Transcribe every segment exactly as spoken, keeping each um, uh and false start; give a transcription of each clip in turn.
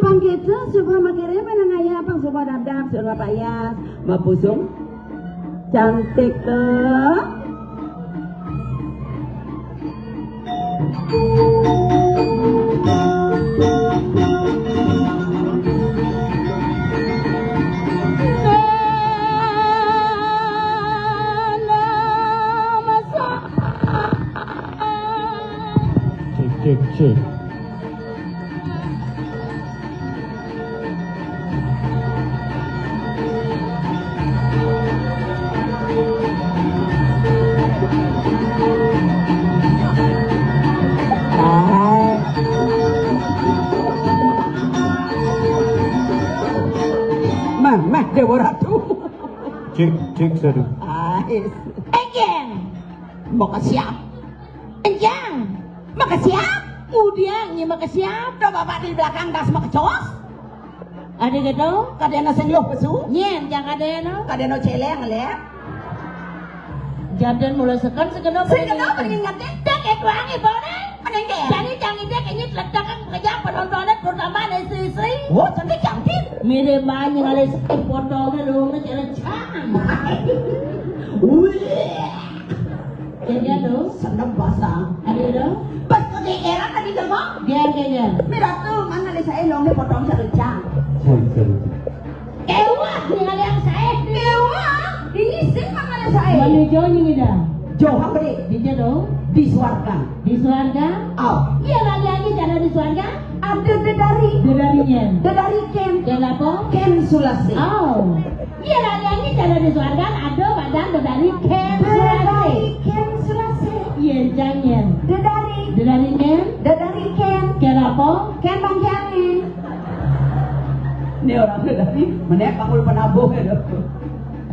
Pang kéto, suba makirim, pang ngayah, pang suba dabdab, suba payas, mapusung. Cantik tuh. Cek, cek, cek. Mah, mah, Déwa Ratu. Cek, cek, satu. Ais. Enjang. Makasiap. Enjang. Makasiap. Udiang, nyén makasiap. Tuh, Bapak di belakang das makecos. Ada gitu? Kadéna sing luh pesu. Nyén, jang kadéna. Kadéna céléng, lé. Jadén mula seken, seken apa? Seken apa, ingat, eh? Dak, eh, wangi, bone. Mending deh. Jadi, jang ide, kayaknya ledak kan, kerja penontonnya, terutama istri-istri. Oh, cantik, cantik. Mirip banget, ngalih sepotongnya, lu, ngejalan jam. Wih. Kayaknya tuh. Seneng basah. Ada tuh. Pas ke daerah tadi, Jeng, kok? Dia kayaknya. Ini Ratu, mana lé saé longé potong sarencang. Sorry, sorry. Éwah, ningali yang saé. Éwah, ini sing mana lé saé. Mana jauh ini dah. Jauh apa, Dek? Di jero. Di swarga. Di swarga? Oh. Iya, lagi-lagi cara di swarga. Ada dedari. Dedari nyén. Dedari kén. Kén apa? Kén Sulasi. Oh. Iya, lagi-lagi cara di swarga ada badan dedari kén Sulasi. Dedari kén Sulasi. Iya, jang nyén. Dedari. Dedari nyén. Dedari kén. Kén apa? Kén bangkiangé. Ini orang dedari, menék pangul penabuh ya, Dok.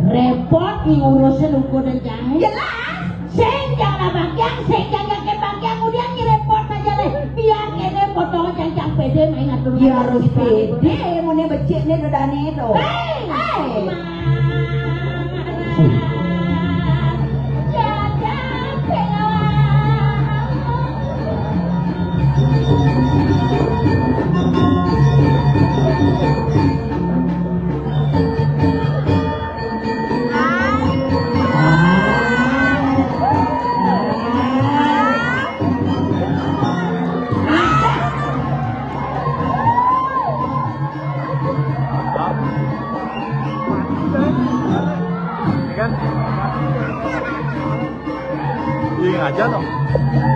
Repot nih ngurusin ukur dan jahit. Jelas. Sing jang bangkiang, sing jang yakin bangkiang, udah nih repot aja deh. Biar kéné potong jang-jang pédé main atur. Ya harus pédé, mau becik nih dedari itu. Hei. Hei. Ya kan? Iya aja loh.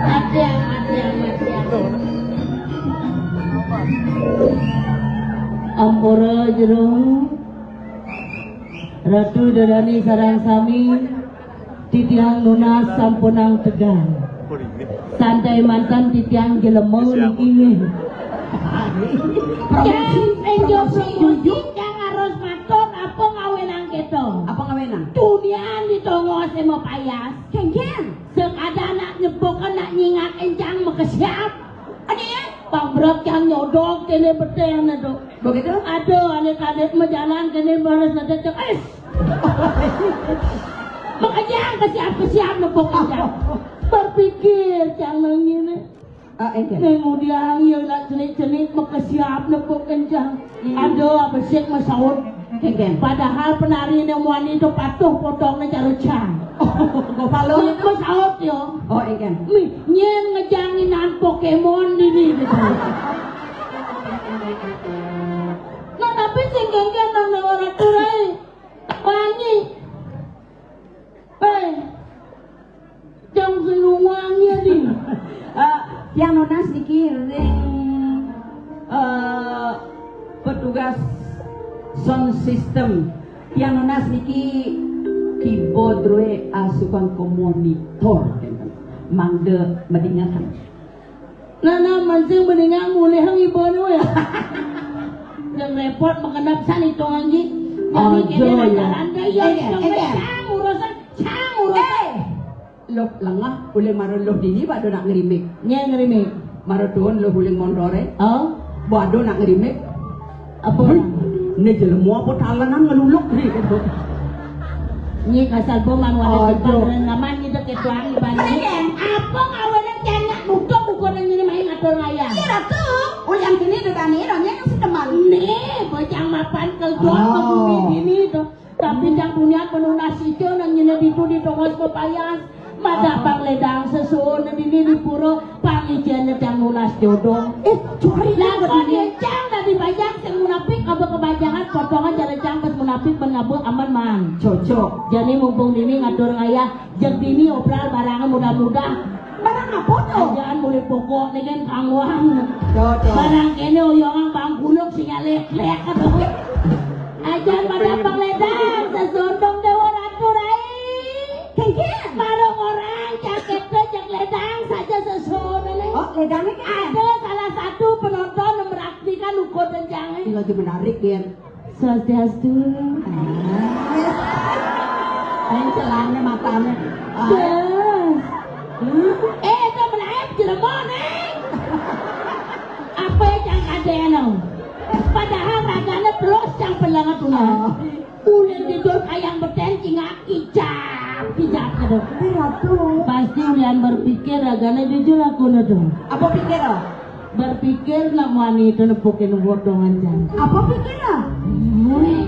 Ada, ada, ada. Ampura jero. Ratu Dedari sareng sami, titiang nunas sampunang tegal. Santai manten titiang jelema niki nggih. Promosi, promosi. Kang harus matur apa ngawénang kéto? Apa ngawénang? Dunian di tongos émo payas. Kéngkén. Sing ada anak nyebok, anak nyingak, enjang makesiap. Adi, pabrak yang nyodok kéné beténg né, Dok. Begitu? Aduh, ané kadét majalan kéné baris nadé cek. Eh. Makanya kesiap-kesiap nepuk aja. Berpikir jangan ngene. Ah, engke. Ning udiang ya nak cenik-cenik makesiap nepuk kencang. Hmm. Aduh, apa sih masaut? Engke. Padahal penari ini wani itu patuh potongnya carucang. Oh, gopalo itu. Masaut yo. Oh, engke. Nih, nyén ngejanginan Pokemon dini gitu. Nah, tapi sing kéngkén nang ora turai. Wangi. Eh. Jang senung wangi di. Eh, tiang nunas niki ring, eh, petugas sound system. Tiang nunas niki keyboard rue asukan ke monitor. Mangda medingakan. Nah, nah, mancing mendingan mulih nang ibu nu ya. Yang repot mengenap san itu ngaji. Jadi aduh, kene ya. Jalan deh, ya, eh, yang eh, eh. Sang urusan, sang urusan. Eh, loh lengah, ulih maro loh dini bado nak ngerimik. Nya ngerimik. Maro tuun loh uling montore. Oh. Bado nak ngerimik. Apa? Hei, ini jelema apa talenan ngeluluk nih gitu. Nyi kasal boman wadah aduh. Jepang dengan ngaman nyi dek ketuang banyak. Apa ngawenan canak nutup ukuran ini main atur ngaya. Iya, Ratu. Ulian kini dodane, donya yang sedemar. Apan keldon. Oh. Ke bumi dini to. Tapi cang tunian penunas ijo nang nyene ditu di tongos pepayas. Madah pang ledang sesuun dini di pura pang ijen cang nunas jodoh. Eh, cari. Lakon dini. Cang dadi bajang sing munafik apa kebajangan potongan jare cang pas munafik ben ngabuk aman man. Cocok. Jani mumpung dini ngatur ngayah, jeg dini obral barang mudah-mudah. Barang apa to? Ajaan mulih pokok nih kan kangwang. Cocok. Barang kene oyongan bang gulung sing lek-lek kata. Ajaan pada pang ledang, sesundung Dewa Ratu Rai. Kengken. Marung orang, jaketnya jak ledang saja sesundung. Oh, ledangnya kan? Ada salah satu penonton yang meraktikan ukur dan jangan. Ini lagi menarik, Gen. Swastiastu. Ah, ayo celana matanya. Ah. Bas. Eh, itu melaib jelema, Neng. Apa yang kadeno? Padahal ragane plus yang pelenget tuh. Ah. Ulin tidur kayang beten cingak kijap, kijap gitu. Iya tuh. Pasti ulian berpikir ragane jujur aku tuh. Apa pikir, oh? Berpikir nak muani itu nepukin potongan jan. Apa pikir, ah? Wih.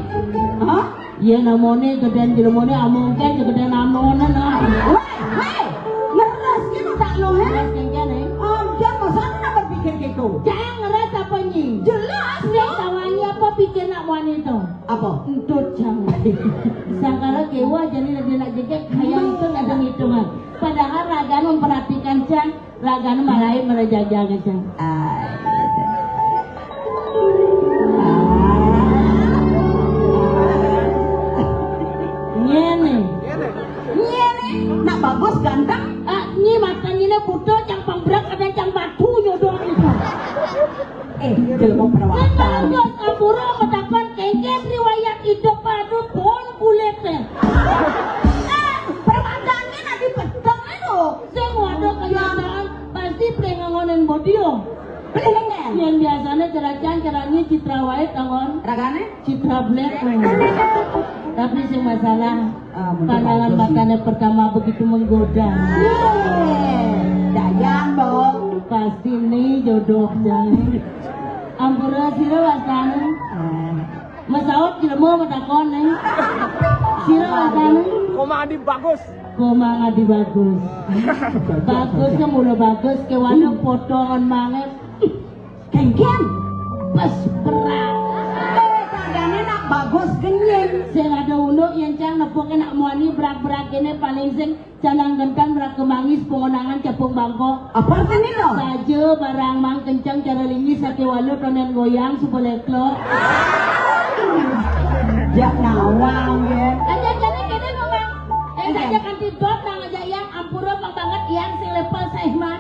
Hah? Iya namone gedean jelemone amongke gedean anonan ah. Weh, weh. Ngeres ki no tak no, he? Ngeres kengken, eh? Amjan masa nak berpikir gitu? Jangan ngeres apa nyi? Jelas, no. Tawangi apa pikir nak muani itu? Apa? Entut jangan. Sangkara kewa jadi lagi nak jegek kayak itu ada ngitungan. Padahal raga memperhatikan cang. Ragane malaib merejajang aja. Ah. Ngene. Ngene. Nak bagus ganteng. Ah, nyi mata nyine buta cang pangbrek ada cang batu nyodong itu. Eh, jelema perawatan. Kan bagus, ampura metakon kengken riwayat hidup padut pun kulitnya. Eh, permadani nak dipeteng itu. Sing waduh kenyataan pasti plengangonen bodio. Plengen. Yang biasanya ceracan cerani Citra White angon. Ragane? Citra Black. Tapi sing masalah ah, pandangan matanya pertama begitu menggoda. Dayan, Bong. Pasti nih jodoh jangan. Ampura sira wastane. Ah. Mesaut jelema metakon nih. Sira wastane. Koma Adi bagus. Komang Adi bagus. Bagusnya mula bagus, kewana potongan manget. Kengken. Bes berat. Eh, kadane nak bagus genying. Sing ada unduk yen cang nepuke nak muani berak-berak kene paling sing canang gentan berak kemangis pengonangan capung bangkok. Apa artinya no? Saja barang mang kencang cara lingis sate walu tonen goyang supaya klok. Jak nawang ya. Aja jane kene ngomong. Eh, saja kanti dot nang aja yang ampura pang banget yang sing level saihman.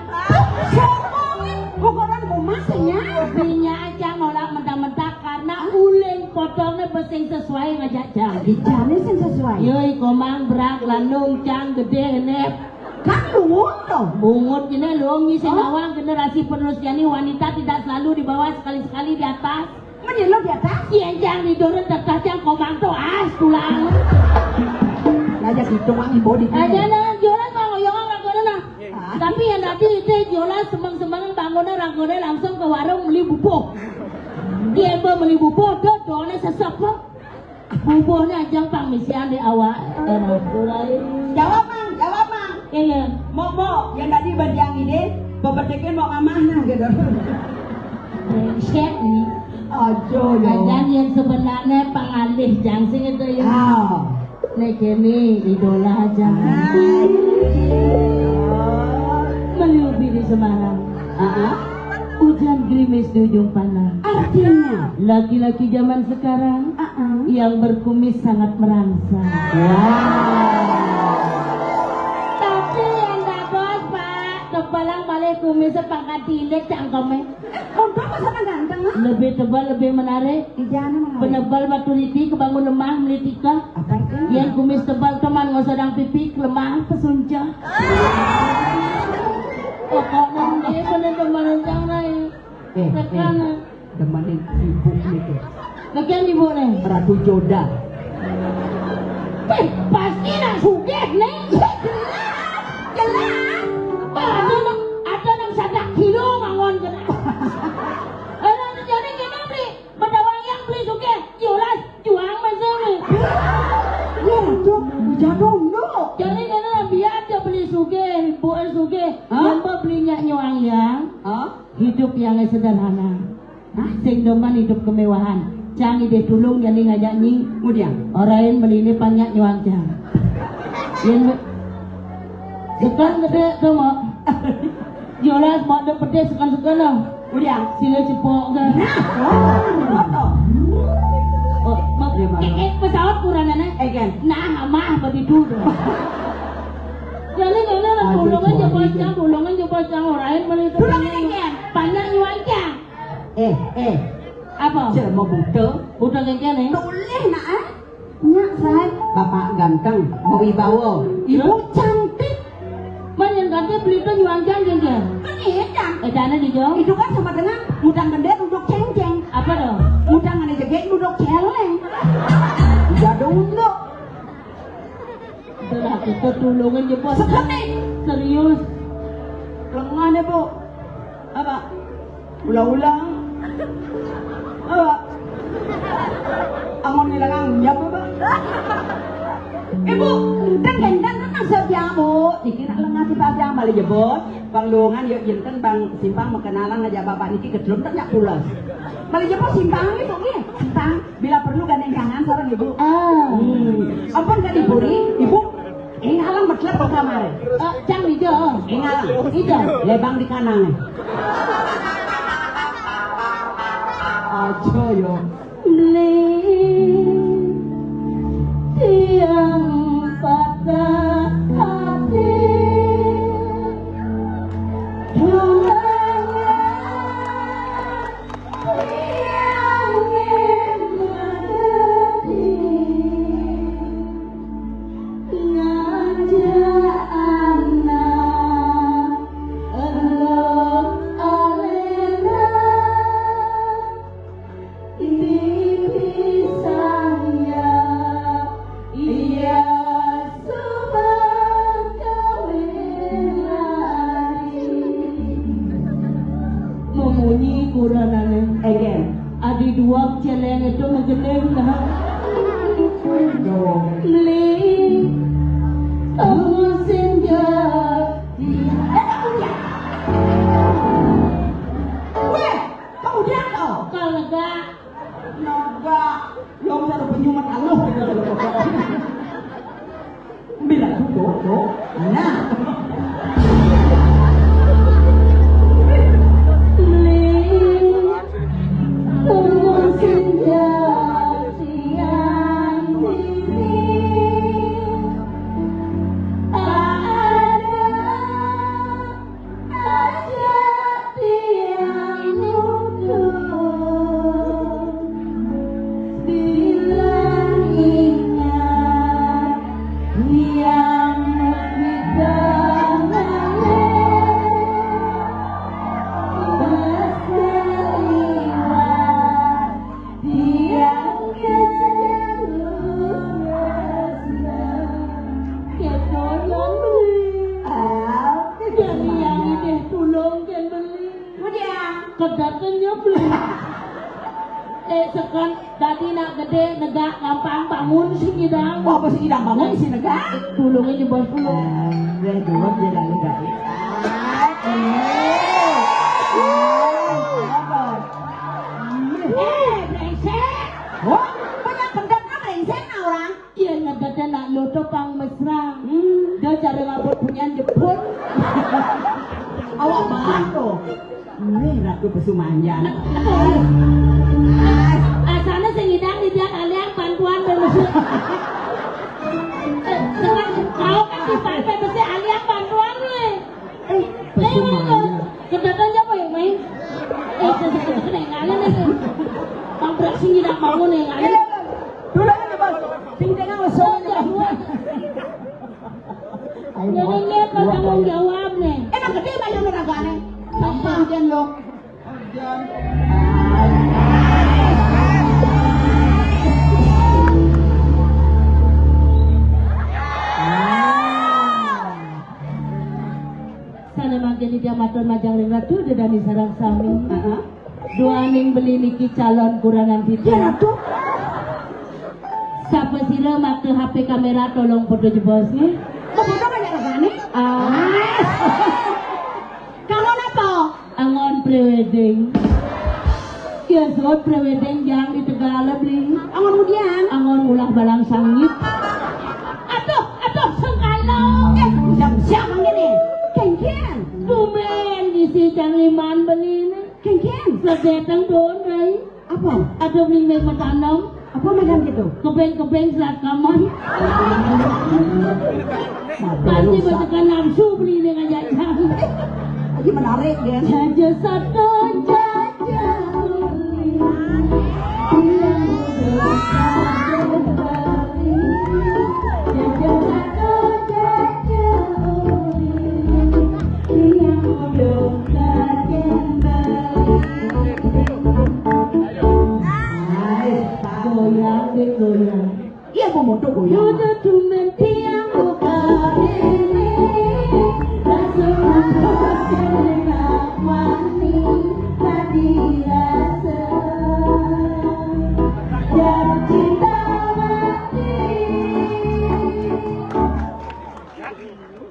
Sombong, ukuran rumah sih ya. Dinya aja nolak mentah-mentah karena uling potongnya sing sesuai ngajak jam. Di jam sing sesuai. Yoi komang berak lanung cang gede enep. Kan luwung to. Bungut kene luwung ngisi nawang generasi penerus jani wanita tidak selalu di bawah sekali-sekali di atas. Mending lo di atas. Yen cang tidur tetah cang komang to as tulang. Aja gitu mang ibu di. Aja nah joran mang oyong lagu nah. Tapi yang tadi itu joran semeng-semeng bangunnya ragone langsung ke warung beli bubuh. Dia ibu beli bubuh, do done sesep. Bubuhnya aja pang misian di awak. Jawab mang, jawab mang. Iya. Mau mau yang tadi berdiang ini, bebetekin mau ngamah nah gitu. Brengsek nih. Aja ya. Kadang yang sebenarnya pengalih jangsing itu ya. Ah. Nek kene idola aja. Ah. Meliupi di Semarang. Ah, ah. Hujan gerimis di ujung pandang. Artinya? Laki-laki zaman sekarang ah, ah, yang berkumis sangat merangsang. Wow. Tapi yang dados, Pak, kebalang balik kumisnya pangkat diindik cangkeme. Untuk masa ganteng, ah? Lebih tebal, lebih menarik. Ijana mah. Penebal batu riti kebangun lemah melitika. Apa itu? Yang kumis tebal teman ngosodang pipi lemah pesunca. Pokoknya dia bener teman rencang lain. Eh, eh, tekan. Demenin sibuk gitu. Bagian ibu nih. Ratu Joda. Pih, pasti nak sugih nih. Ya, jelas, jelas. Wah, ada nang, ada nang sadak kilo mangon kena. Orang terjadi gini beli, pada wayang beli sugih. Hidup yang sederhana. Hah? Sing demen hidup kemewahan. Cang idih tulung jani ngajak nyi. Ngudiang. Orahin beliné pang nyak nyuang cang. Yén be-, sekan gedé to, Mak. Jelas, Mak, dek pedis sekan-sekan lah. Ngudiang. Sila cepok ke. Nah, oh, apa? Oh, Mak, eh, eh, pesawat kurang, Nenek. Eh, kan? Nah, amah begitu. Jani, jani lah, tulungan jebos cang, tulungan jebos cang, orahin beli sekan. Tulungan, kan? Pang nyak nyuang cang. Eh, eh. Apa? Jelema buta. Buta kéné? Tulih nak, ah. Nyak, saé. Bapak ganteng, berwibawa. Ibu cantik. Man yang ganti beli itu nyuang cang, kéné. Kan édan. Édané di jauh. Itu kan sama dengan ngudang gendé duduk céngcéng. Apa to? Ngudang ané jegég duduk céléng. Jadi unduk. Itulah kita tulungan jebos. Sekali. Serius. Lengah deh, Bu. Apa? Ulang-ulang. Apa? Angon ngilang nyapa, Pak? Ibu, dan dan kan maksud ya, Bu. Niki nak lengah si Pak Biang balik jebos. Bang Lungan yuk jinten Bang Simpang makenalan aja bapak niki gedrem tak nyak pulas. Balik jebos Simpang itu nggih. Simpang bila perlu gandeng tangan sareng Ibu. Ah. Hmm. Ampun kan Ibu ri, Ibu Ing alang medlep kok kamare. Eh, cang ijo. Ing alang. Ijo. Lebang di kanang. Aja ya. Beli tiang patah hati. Tulangan Memunyi kuranane. Again. Adi duap celeng itu menggeleng dah. Beli. Kamu senja. Weh, kamu dia kau. Kau lega. Lega. Lo bisa penyumat Allah. Bila tuh, tuh, tuh. Nah. Aja tiang nutur, bilang ingat tiang di tengah. Basa liwat tiang kejang lurusna. Kedoyong beli. Ah, yang ini deh tulung kan beli. Kedatannya beli. Eh, sekan tadi nak gede negak gampang bangun si ngidang. Oh, apa si ngidang bangun si negak? Tulungnya jebos dulu. Ah, dia dulu dia lalu dari. Eh, brengsek. Wah, banyak pendeknya brengsek nah orang. Iya, ngedet nak lo to pang mesra. Hmm. Dia cara ngabut punyan jebot. Awak banget tuh. Ini Ratu Pesumanjan. Asana sing ngidang di dia kalian bantuan bermusik. Sekarang kau kan di partai besi alian bantuan nih. Eh, Pesumanjan. Kedatannya apa ya, main? Eh, sesuatu nih, ngalen itu. Pang beraksi ngidang bangun nih, ngalen. Dulu aja, Bos. Sing dengan usul aja. Ayo, Bos. Jadinya kau tanggung jawab nih. Emang gede banyak neragane. Sama aja lo. Sana mangkin dia matur majang ring Ratu dedani sareng sami. Heeh. Duaning beli niki calon kurangan titah. Ya, Ratu. Sapa sira makta H P kamera tolong foto jebos nggih. Kok foto banyak rasane? Ah. Kamu napa? Angon Prewedding. Ya, suud prewedding jang di Tegal, Bli. Angon ngudian? Angon ngulah balang sangit. Aduh, aduh, sengkalo. Eh, siap-siap ngene. Kénkén. Tumben bisi jang liman beli né. Kénkén. Sedeteng don, ai. Apa? Aduh, beli mé matanem. Apa macam gitu? Kebeng-kebeng serat kamar. Pasti betekan nafsu beli dengan jajan. Lagi menarik dia. Jaja satu, jaja uli. Jaja satu, jaja uli. Tiang udah kajen beli. Ayo. Goyang, dek, goyang. Iya, mau moto goyang. Udah tumen tiang buka ini. Langsung masuk ke dalam wani. Tadi rasa jatuh cinta mati.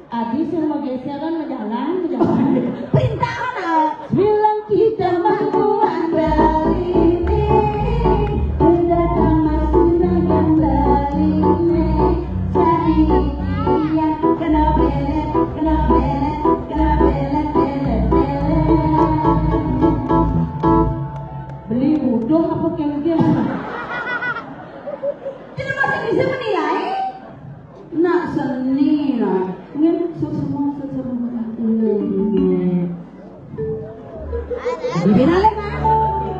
Adi suruh mau geseran, mau jalan, mau jalan. Perintah mana? Bilang kita mangkuan dari ini. Udah tamat sinangan dari ini. Cari dia kena belet, kena belet, kena belet, belet, belet. Beli bodoh apa kengkeng? Tidak masih bisa menilai. Nak seni lah. Nggih, sesama, sesama. Nggih. Dibina lé, Mas.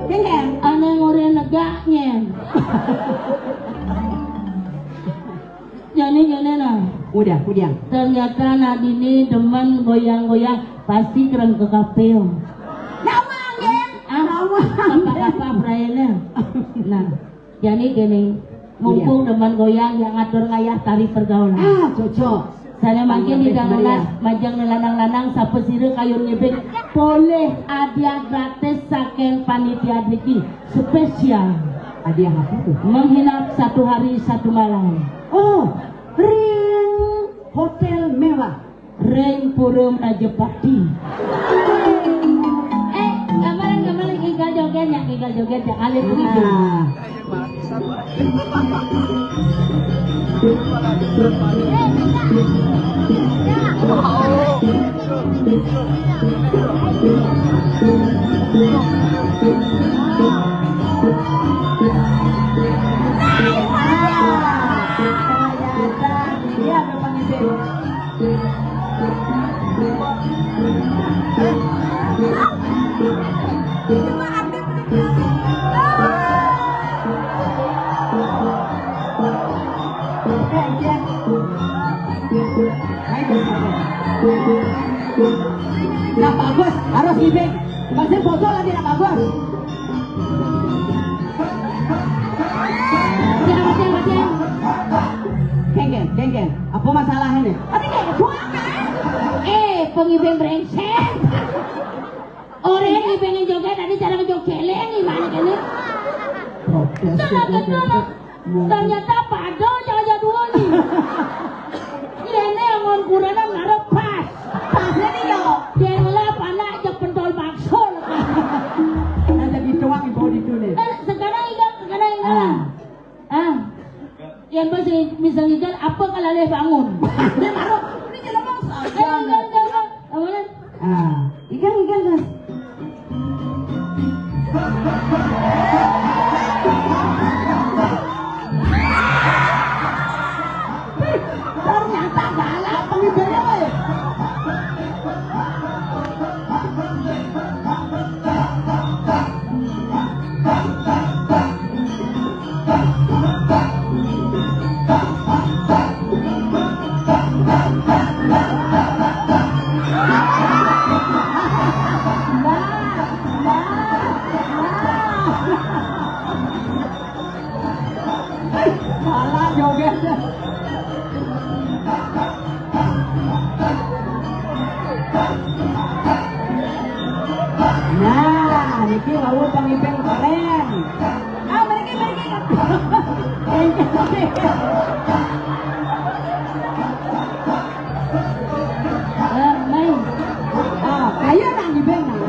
Nggih, nggih. Ana ngoré negak, nyen. Jani ngene nah. Udah, udah. Ternyata nak dini demen goyang-goyang, pasti kereng ke kafe. Nama, nggih? Ah, nama. Apa-apa, Brian. Nah. Jani gini, mumpung demen goyang, yang ngatur ngayah tari pergaulan. Ah, cocok. Sané mangkin di Dangunas, majeng lanang-lanang, sapa sira kayun ngibing, polih hadiah gratis saking panitia driki. Spesial. Hadiah apa tuh? Menginap satu hari satu malam. Oh, ring hotel mewah. Ring Pura Majapahit. Eh, gamelan, gamelan, enggal jogét ya, enggal jogét ya, alit begitu. Nah. Iya, ada pengisi. Nah, bagus, harus gibing. Masih bocor lagi, nah, bagus. Siapa, siapa, siapa? Geng, geng, geng, geng. Apa masalahnya? Tapi kayak gua kan? Eh, pengibing brengsek. Orang ini pengen joget, tadi cara joget keleng gimana kan? Protes, salah joget, betul. Joget. Ternyata padha cara jadwal nih. Ini yang kurang ngarep pas. Pas ini yo. Dia ngelap anak aja pentol bakso. Nah, jadi doang ibu di dunia. Eh, sekarang ingat, sekarang ingat. Ah. Ah. Yang pasti misal ikan apa kalau dia bangun? Dia baru ini kita mau. Eh, ikan, ikan, ikan. Apa kan? Ah, ikan, ikan, kan. Ternyata galak pemimpinnya, weh. Salah joget. Nah, niki wau pemimpin keren. Ah, mriki, mriki. Eh, Mei. Ah, ayo nang gibeng, nah.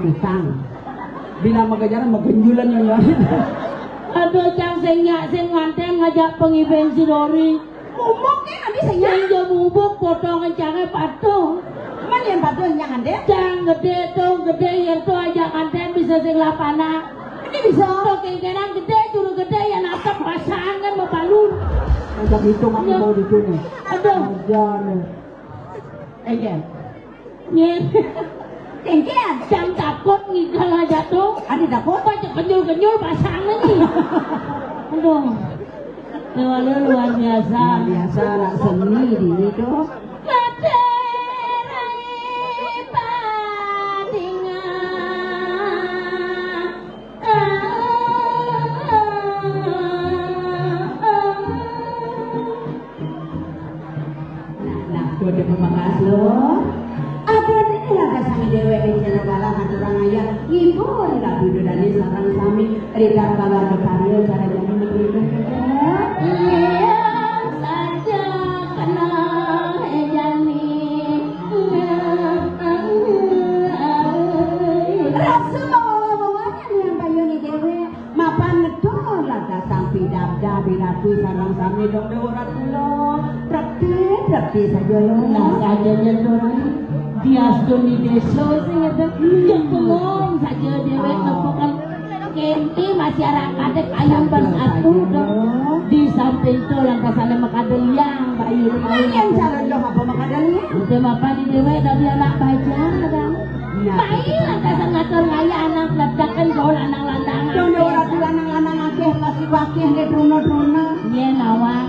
Utang. Bila magejaran magenjulan nyonya. Aduh, cang sing nyak sing nganten ngajak pengiben si Dori. Mubuk ya, nanti sing nyak. Sing jo mubuk, potongan cangnya patuh. Mana yang patuh yang nganten? Cang gede tuh, gede ya tuh ajak nganten bisa sing lapana. Ini bisa. Tuh kengkenan gede, juru gede ya natap pasangan mau balur. Ajak hitung aku mau di sini. Aduh. Ajar nih. Enggak. Nyén. Céngkéan. Cang takut ngigel aja tuh. Ada takut? Baca kenyul-kenyul pasang nih. Aduh. Dewa lu luar biasa. Luar biasa anak seni di itu. Kaderai bandingan. Nah, tuh dia pemangkas lo. Apa ini ada sami déwék di channel bala aturang ayah ngibur lagu dodane sareng sami. Ridar bala ada karya cara jadi menteri. Iya saja kena jani. Rasa bawa-bawa yang bayoni déwék. Mapan ngedol ladas sampi dabda biraku sareng sami dong dewa ratu lo. Rekti, rekti saja lo. Lah saja nyedor. Dias doni desa sing ada. Yang bengong saja déwék nepukan kenti masyarakat ayam bersatu dong. Di samping itu langkasane makadeliang bayu. Yang cara lo apa makadeliang? Udah mapan di déwék dari anak baja dong. Nah, baik lantasan ngatur ngaya anak ledakan gaul anak landangan. Dong ora lanang-lanang akeh pasti wakeh nek truna-truna. Iya nawang.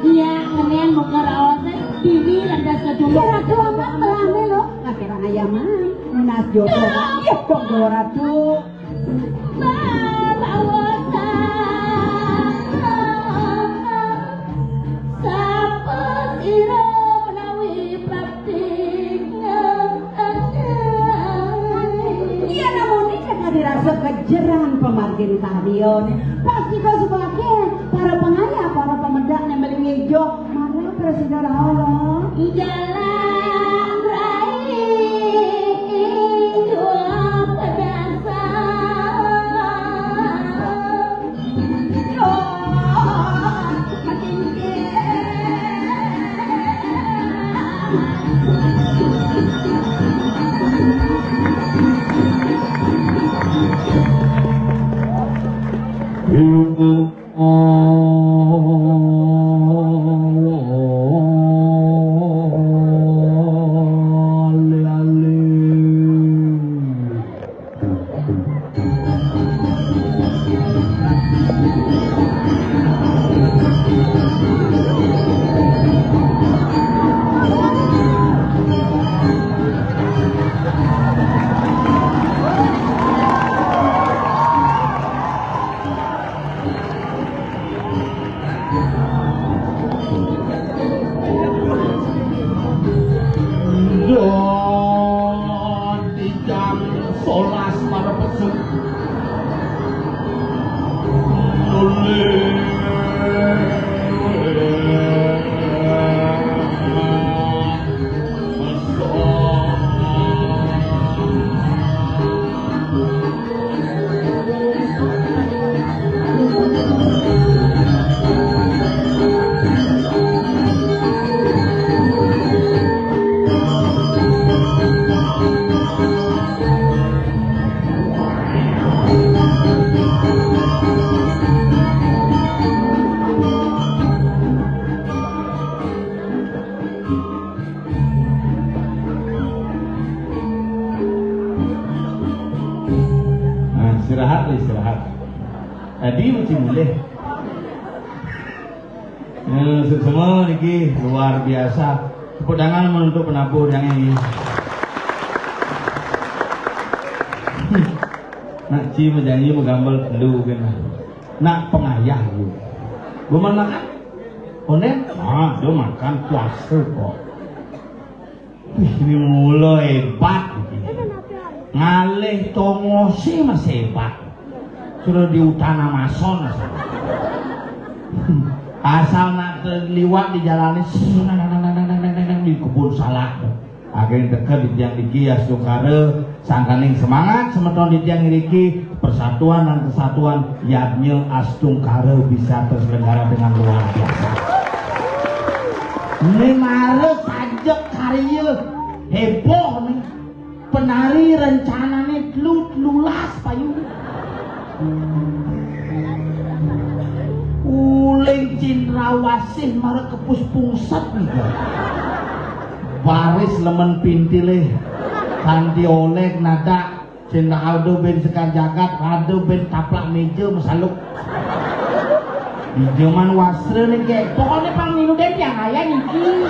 Iya ngenen muka raos dini lantas ke dulu. Ratu amat melane lo. Ngatur ayaman. Nas jodoh. Iya dong Dewa Ratu. Babawosan. Sapa sira menawi praktik. Iya namune nek dirasa kejeran pemargin karyane. Pasti kok sebagian para pengayah, para pemedak yang melingin jok. Mara presiden Allah. Jalan rai jok pedasa. Di jam solas para pesut. Nulis. Nah, istirahat, istirahat. Tadi masih mulih. Nah, semua niki luar biasa. Tepuk tangan untuk penabuh yang ini. Nak Ci menjanji menggambel telu kena. Nak pengayah lu. Belum makan? Onen? Ah, dia makan puasa kok. Wih, ini mula hebat. Ngalih tongosi masih hebat. Sudah di utana mason asal. Asal nak liwat di jalannya di kebun salak. Saking teka di tiang niki astungkara, sangkaning semangat semeton di tiang niki, persatuan dan kesatuan yadnya astungkara bisa terselenggara dengan luar biasa. Ini mara sajak karya heboh nih. Penari rencanane telu telulas payu. Uling cindrawasih mara kepus pungset nih. Baris lemen pintile kanti oleh nadak cinta Aldo ben sekan jagat, Aldo ben taplak meja masaluk. Di zaman wasra nih, kek. Pokoknya pang ninu den yang ayah niki.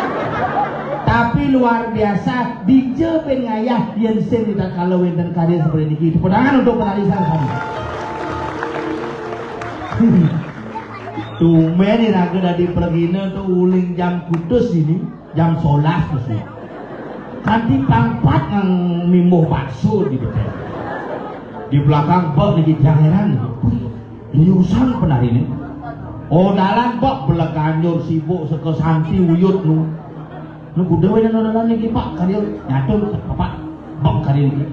Tapi luar biasa, dija ben ngayah yen sing tatkala wenten karya seperti niki. Tepuk tangan untuk penari sami. Tumben iraga dadi pragina tu uling jam kutus ini, jam solas mesti. Kanti pangpat nang mimbuh bakso di betel. Di belakang bek niki jangeran. Wih, liusan penari ini. Oh, dalan bek beleganjur sibuk seka santi uyut nu. Nu kuda wena nononan niki, Pak, karya nyatu, Bapak, bek karya niki.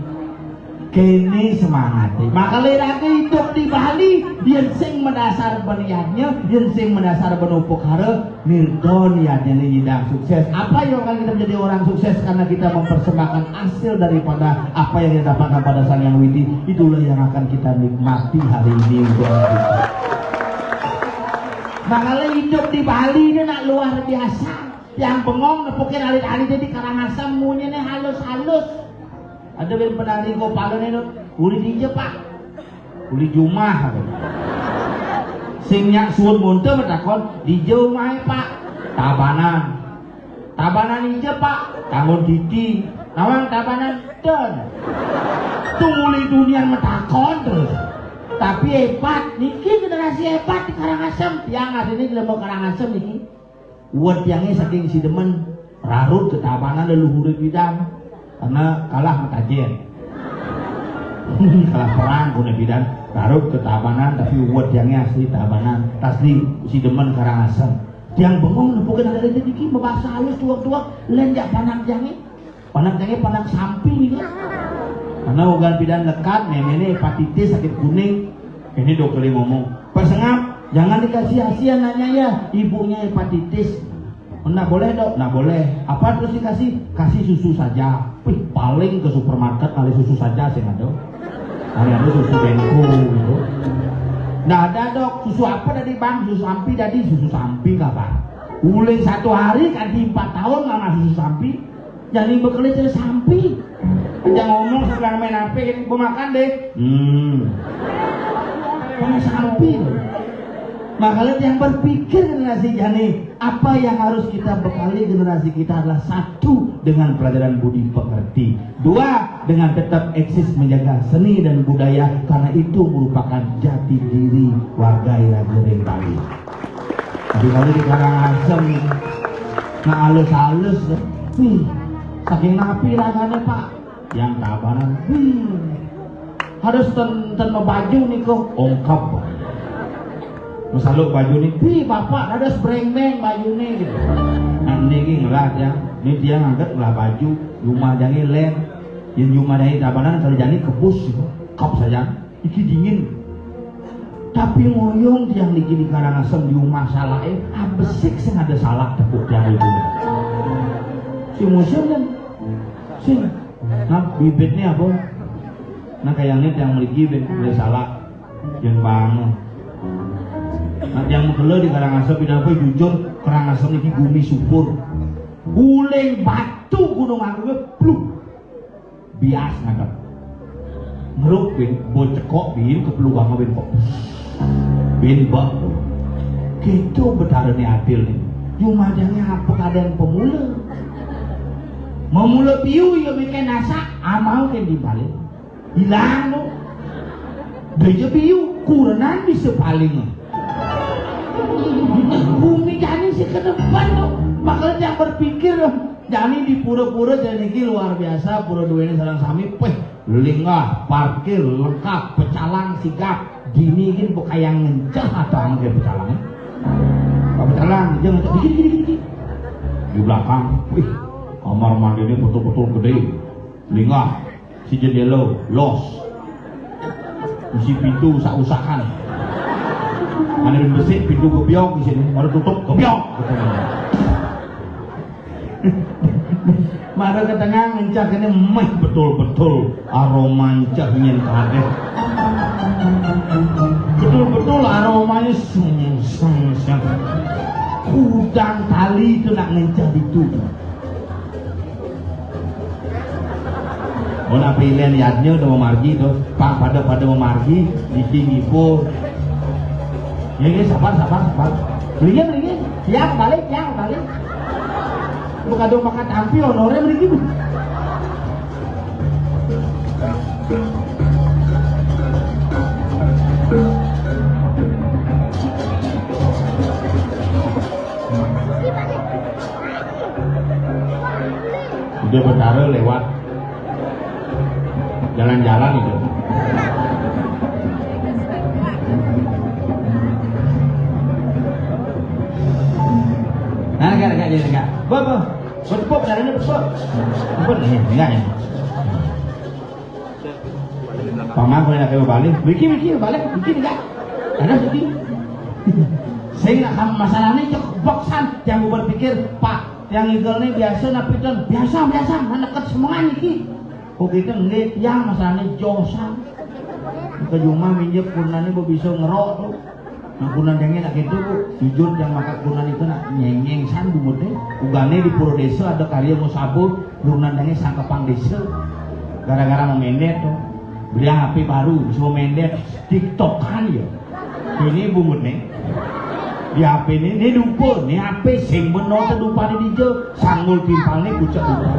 Kene semangate. Maka lelaki hidup di Bali, yen sing mendasar beniatnya, yen sing mendasar benupukara, Nirton ya, jadi nyidang sukses. Apa yang akan kita menjadi orang sukses? Karena kita mempersembahkan hasil daripada apa yang kita dapatkan pada Sang Yang Widi. Itulah yang akan kita nikmati hari ini. Udah gitu. Makanya hidup di Bali ini nak luar biasa. Yang bengong nepukin alit-alit di Karangasem, munyine halus-halus. Ada ben penari gopalane, Dok. Uli dija, Pak? Uli jumah. Sing nyak suud munta matakon, "Dija umahe, Pak?" "Tabanan." "Tabanan dija, Pak?" "Tanggun titi." "Nawang tabanan?" "Ten." Tuh uli dunian matakon terus. Tapi hebat, niki generasi hebat di Karangasem. Tiang asline jelema Karangasem niki. Uwed tiange saking Sidemen, rarud ke Tabanan leluhure pidan, karena kalah matajen. Kalah perang kune pidan, rarud ke Tabanan, tapi uwed tiange asli Tabanan, asli Sidemen Karangasem. Tiang bengong nepukin ada niki mabasa halus tuak-tuak, len jak panang tiange. Panak jage panak sampi nih. Karena ugan pidan lekat, memene hepatitis, sakit kuning. Ini dokter ngomong, "Pak Sengap, jangan dikasih ASI anaknya ya, ibunya hepatitis." "Nggak boleh, Dok." "Nggak boleh." "Apa terus dikasih?" "Kasih susu saja." Wih, paling ke supermarket kali susu saja sih ada. Hari ada susu Denko gitu. "Nggak ada, Dok." "Susu apa tadi, Bang?" "Susu sampi tadi." "Susu sampi, kabar." Uling satu hari kan di empat tahun nggak ngasih susu sampi. Jani bekerja jadi sampi. Aja ngomong sebelah main H P, "Gua makan deh." Hmm. Kamu sampi loh. Makanya yang berpikir generasi jani, apa yang harus kita bekali generasi kita adalah satu, dengan pelajaran budi pekerti. Dua, dengan tetap eksis menjaga seni dan budaya, karena itu merupakan jati diri warga Iraga ring Bali. Tapi kalau di Karangasem, nah, halus-halus, nih, saking napi ragane, Pak? Yang Tabanan, wih, harus ten, ten baju nih kok, ongkap. Masaluk baju nih, wih, Bapak, ada sebrengmeng baju nih, gitu. Nah, ini gini ngelah dia, ini dia ngangkat ngelah baju, rumah jangi len, yang rumah jangi Tabanan, kalau jani kebus, gitu, kap saja. Iki dingin. Tapi ngoyong tiang niki di Karangasem di rumah salake, ah, besik sing ada salak tepuk tiang itu. Si musim kan, sing, nah, bibitnya apa? Nah, kayaknya tiang mriki ben beli salak, yang bangun. Nah, tiang mekele di Karangasem, pindah apa jujur, Karangasem niki bumi subur. Guling batu Gunung Agungnya, pluk. Bias ngadep. Ngeruk bin, bo cekok bin, ke peluang bin kok. Bin bak. Gitu betarane adil nih. Cuma jangan apa keadaan pemula. Memula piu ya bikin nasak, amal kan dibalik. Hilang tuh. Dia biu, kurenan bisa paling. Bumi jani sih ke depan tuh. Makanya yang berpikir tuh. Jani di pura-pura jani ki luar biasa, pura duene sareng sami, peh, linggah, parkir, lengkap, pecalang, sigap, dini gin bekayang ngenceh atau angke pecalang. Pak pecalang, jangan dikit, dikit, dikit. Di belakang, wih, Kamar mandiné betul-betul gedé. Linggah, si jendéla los. Isi pintu sak-usakan. Ané besik pintu gebyog di sini, baru tutup gebyog. Mara ka tengah ngencah kéné méh betul-betul aroma encah nyén kadéh. Betul-betul aromanya seng, seng, seng. Kudang tali itu nak ngencah ditu. Oh, nak pilihan yadnya udah memargi tuh. Pak, pada-pada memargi, diki ngibur. Ya, ya, sabar, sabar, sabar. Belinya, belinya. Ya, balik, ya, balik. Bukan dong makan tampi, honornya beli gitu. Udah Betara lewat jalan-jalan itu. Nah, enggak, enggak, jadi enggak. Apa, apa? Buat tepuk, caranya tepuk. Tepuk, ini, enggak, ini. Paman, kalau nak balik, Wiki, Wiki, balik, Wiki, enggak. Ada Wiki. Sing nak masalahnya cek boksan, yang berpikir, Pak, yang igel nih biasa napi ton, biasa, biasa, mana deket semuanya, Ki. Kok kita ngeliat yang masalahnya josan. Ke rumah minjem kurnané bisa ngerok tuh. Nah, kunan dengé nak gitu, Bu. Jujur yang makan kunan itu nak nyengeng san bungut deh. Ugané di Pura Desa ada karya mau sabut, kunan dengé sangkepang desa. Gara-gara mau mendet tuh. Beli H P baru, bisa mau mendet. TikTokan ya. Ini bungut nih. Di H P ini, ini dupa, ini H P sing bener tuh dupa di dija. Sanggul timpalnya kucek dupa.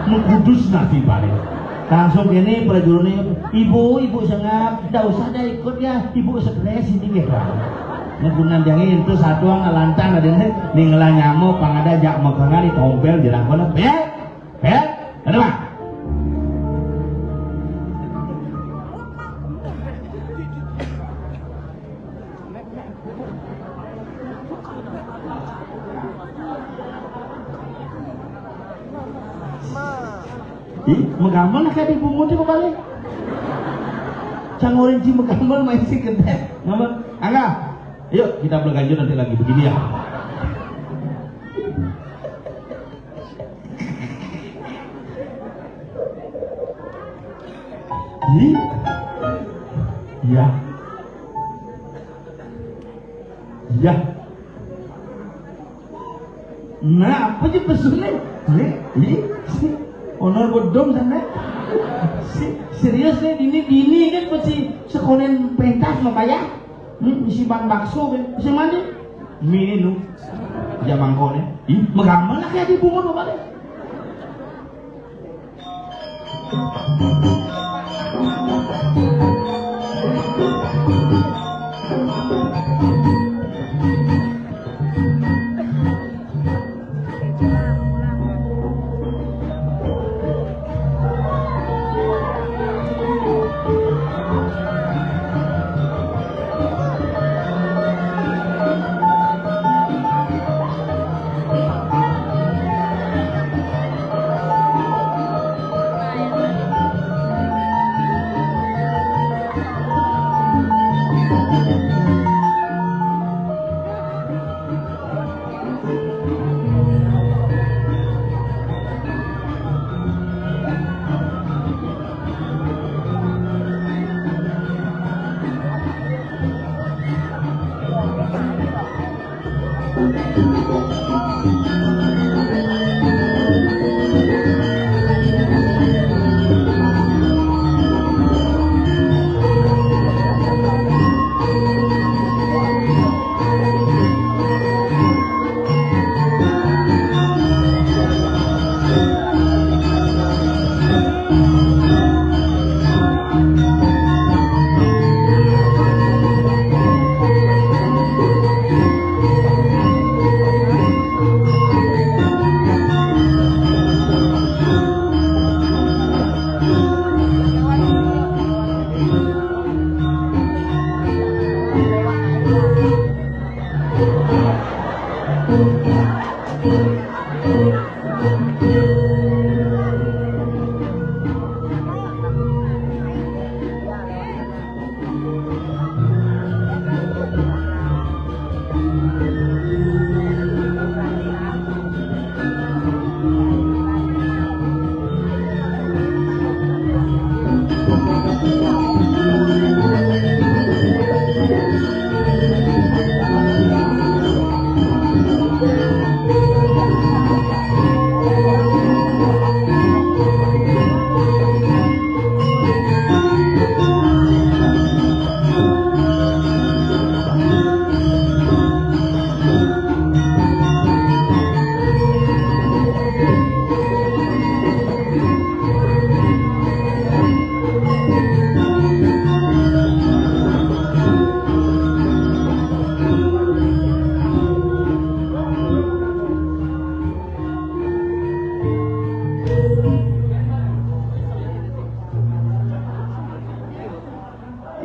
Mengkudus nah timpalnya. Langsung ini prajuritnya, "Ibu, ibu sengap, ndak usah dah ikut ya, ibu stres ini," gitu. Menggunan yang itu satu ngelantang ada nih, nih ngelah nyamuk, pang ada jak mekengan di tompel jerang kono, bet, bet, ada mah. Ih, megamel lah kayak di bungut itu balik. Cang orang ji megamel main si gede. Ngomong, "Angga, yuk kita belajar nanti lagi begini ya." Ih, iya. Iya. Nah, apa aja pesennya? Nih, ih, si honor bodong sana. Si, serius nih, ini, ini kan pasti sekolah pentas mau bayar. Hmm, isi ban bakso kan. Bisa mana? Mie ini lu. Jamang kone. Ih, megamel lah kayak di bunga bapak deh.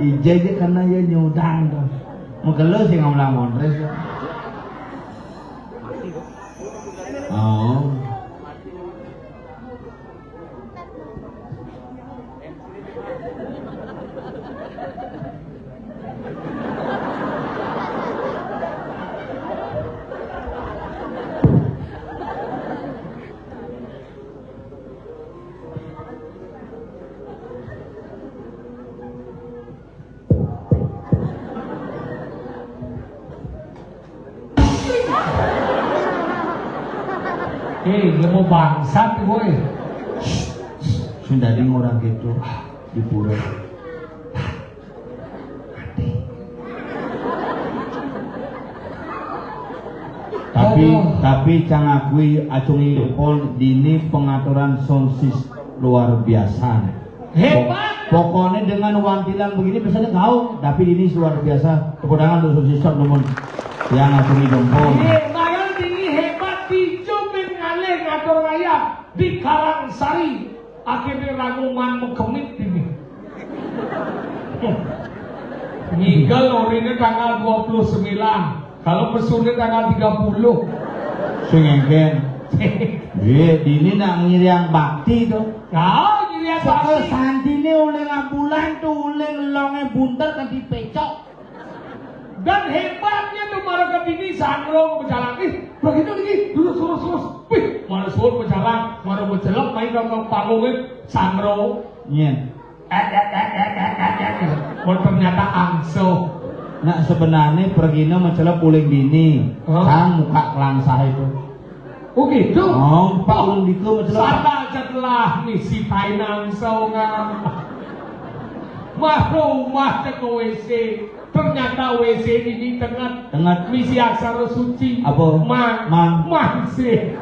Ija aja kena ya nyudang to. Mengkelo sing ngomong mondres. Oh. Eh, lemo bangsat kowe. Sing dadi ora gitu. Di pura. Tapi, tapi cang akui acung pon dini pengaturan sound system luar biasa. Hebat. Pokoknya dengan wantilan begini biasanya gaung, tapi ini luar biasa. Tepuk tangan untuk sound system, numun. Yang acungi jempol. Iya, makanya ini hebat, dijum ngalih ngatur wayang di Karangsari. Akhirnya ranguman mekemit ini. Ngigel orine tanggal dua puluh sembilan. Kalau pesune tanggal tiga puluh. Sing engken. Iya, dini nak ngiriang bakti to. Ah, ngiriang bakti. Santine oleh ambulan to, oleh longe bunter kan dipecok. Dan hebatnya tuh mara kedini sangro bejalan. Ih, begitu lagi, lurus, lurus, lurus. Wih, mara suwun bejalan, mara bejelek main ke panggungnya sangro. Iya. Eh, eh, eh, eh, eh, eh, eh. Oh, ternyata angso. Nak sebenarnya pergina mencelep uling dini. Hah? Sang muka kelangsah itu. Oh gitu? Oh, Pak Undiko mencelep. Sana setelah misi finance, oh, nggak. Mah rumah cek W C. Ternyata W C ini tenget. Tenget. Misi aksara suci. Apa? Ma. Ma. Mansih.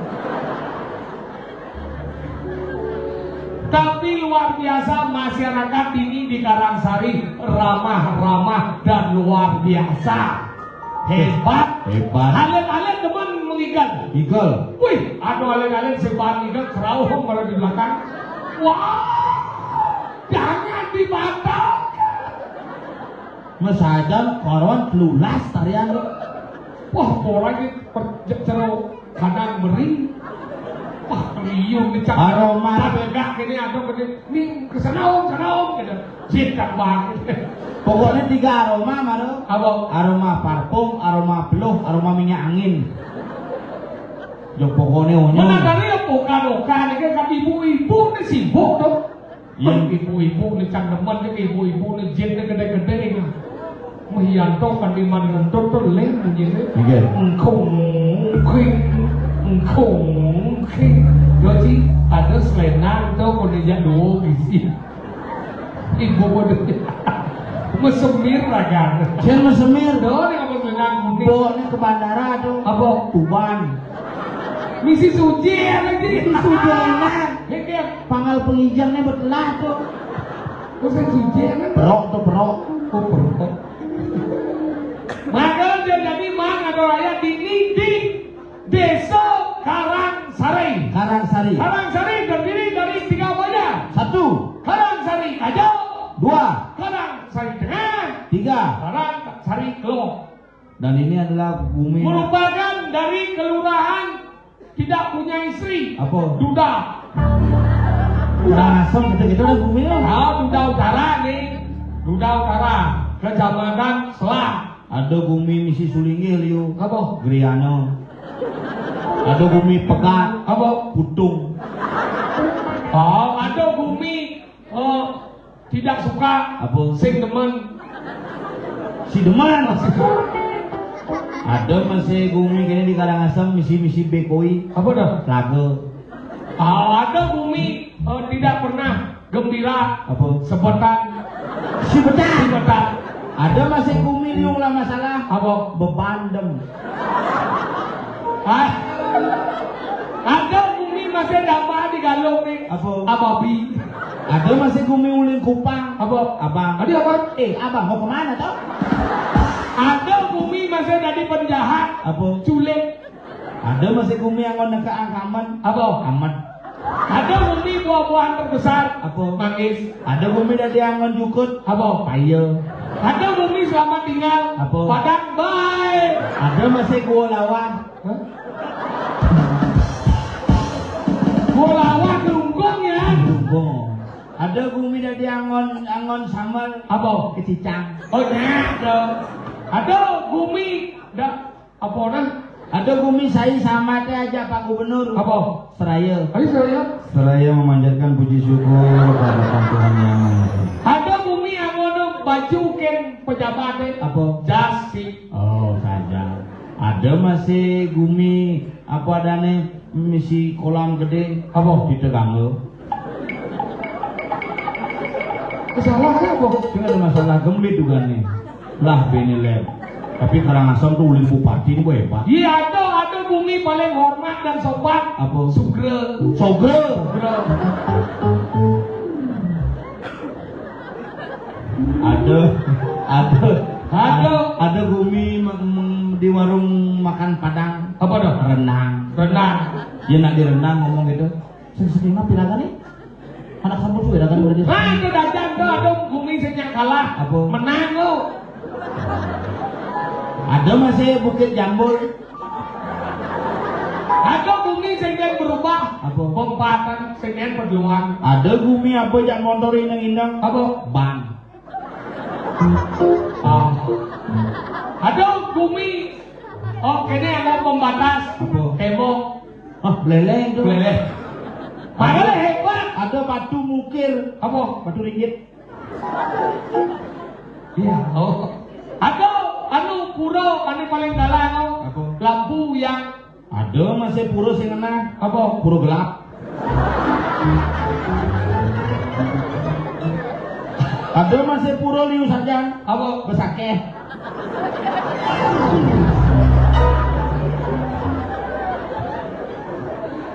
Tapi luar biasa masyarakat ini di Karangsari ramah-ramah dan luar biasa. Hebat. Hebat. Alit-alit demen mengigal. Igal. Wih, aduh alit-alit sebar igal kerauh malah di belakang. Wah, jangan dibatalkan. Mesajan koron telulas tarian. Wah, pola iki per-, jero kadang meri. Wah, liur nih, Cak. Aroma. Tabegak ini ada kene. Nih, kesana, Om, sana, Om, gitu. Cicak banget. Pokoknya tiga aroma, Maro. Apa? Aroma parfum, aroma beluh, aroma minyak angin. Yo pokoknya onyo. Menandari ya bukan-bukan, ini kan ibu-ibu nih sibuk tuh. Iya. Ibu-ibu nih cang demen nih, ibu-ibu nih jin nih gede-gede nih. Mah Yanto kan di mana ngentut tuh lem bunyinya. Iya. Engkong, engkong, engkong. Yo, Ci, ada selendang tuh, kondisinya dua bisi. Ibu bodoh. Mesemir lah kan. Jangan mesemir. Tuh, nih apa selendang kuning? Bawa nih ke bandara tuh. Apa? Tuban. Misi suci ya lagi. Suci enak. Ini dia. Panggal pengijangnya betelah tuh. Terus yang suci ya kan? Perok tuh, perok. Oh, perok. Maka dia jadi mang atau ayah di, di Desa Karangsari. Karangsari. Karangsari terdiri dari tiga bagian. Satu. Karangsari Ajo. Dua. Karangsari Tengah. Tiga. Karangsari Kelong. Dan ini adalah bumi merupakan dari kelurahan tidak punya istri. Apa? Duda. Duda. Langsung gitu-gitu lah bumi lo. Ah, Duda Utara nih. Duda Utara, Kecamatan Selah. Ada bumi misi sulinggih liu. Apa? Griana. Ada bumi pegat. Apa? Putung. Oh, ada bumi, eh, tidak suka. Apa? Sing demen. Si demen. Ada masih bumi kene di Karangasem misi-misi bekoi. Apa dah? Laga. Oh, ada bumi, eh, tidak pernah gembira. Apa? Sebetan. Si betan. Si betan. Ada masih bumi liung lah masalah. Apa? Bebandem. Hah? Ada bumi masih dapat di galung nih. Apa? Ababi. Ada masih bumi uling kupang. Apa? Abang. Tadi apa? Eh, abang mau kemana toh? Ada bumi masih jadi penjahat. Apa? Culik. Ada masih bumi yang mau neka angkaman. Apa? Amat. Ada bumi buah-buahan terbesar. Apa? Manggis. Ada bumi dadi anggon jukut. Apa? Paya. Ada bumi selamat tinggal. Apa? Padang bae. Ada masih gua lawah. Hah? Gua lawah Glunggong ya. Glunggong. Ada bumi dadi anggon anggon samar. Apa? Kecicang. Oh, nyak dong. Ada bumi dak apa orang? Ada bumi sai sama teh aja Pak Gubernur. Apa? Seraya. Ayo saya. Seraya memanjatkan puji syukur pada Sang Tuhan Yang Maha Esa. Ada bumi anu baju ken pejabat deh. Apa? Jas sih. Oh, saja. Ada masih bumi apa adane misi kolam gede. Apa? Di Tegangga. Salah apa? Cuma ada masalah gembit juga nih. Lah, bini ler. Tapi Karangasem tuh ulin bupati ini hebat. Iya, ada, ada bumi paling hormat dan sopan. Apa? Sugro. Sugro. Sugro. Ada, ada, ada, ada bumi di warung makan Padang. Apa dah? Renang. Renang. Ya, nak di renang ngomong gitu. Sing sedih mah piraga nih? Anak sampun suwe raga berarti. Nah, itu dagang tuh, aduh, bumi sing kalah. Apa? Menang lo. Ada masih Bukit Jambul. Ada bumi sing berubah. Apa? Pempatan sing perluan. Ada bumi apa jak motor ineng-ineng? Apa? Ban. Ah. Ada bumi. Oh, kene ada pembatas. Apa? Tembok. Ah, beleleng tuh. Beleleng. Makanya hebat. Ada batu mukir. Apa? Batu ringgit. Iya. Oh. Ada anu pura, anu paling galak anu. Apa? Lampu yang ada masih pura sing kena. Apa? Pura gelap. Ada masih pura liu saja. Apa? Besakeh.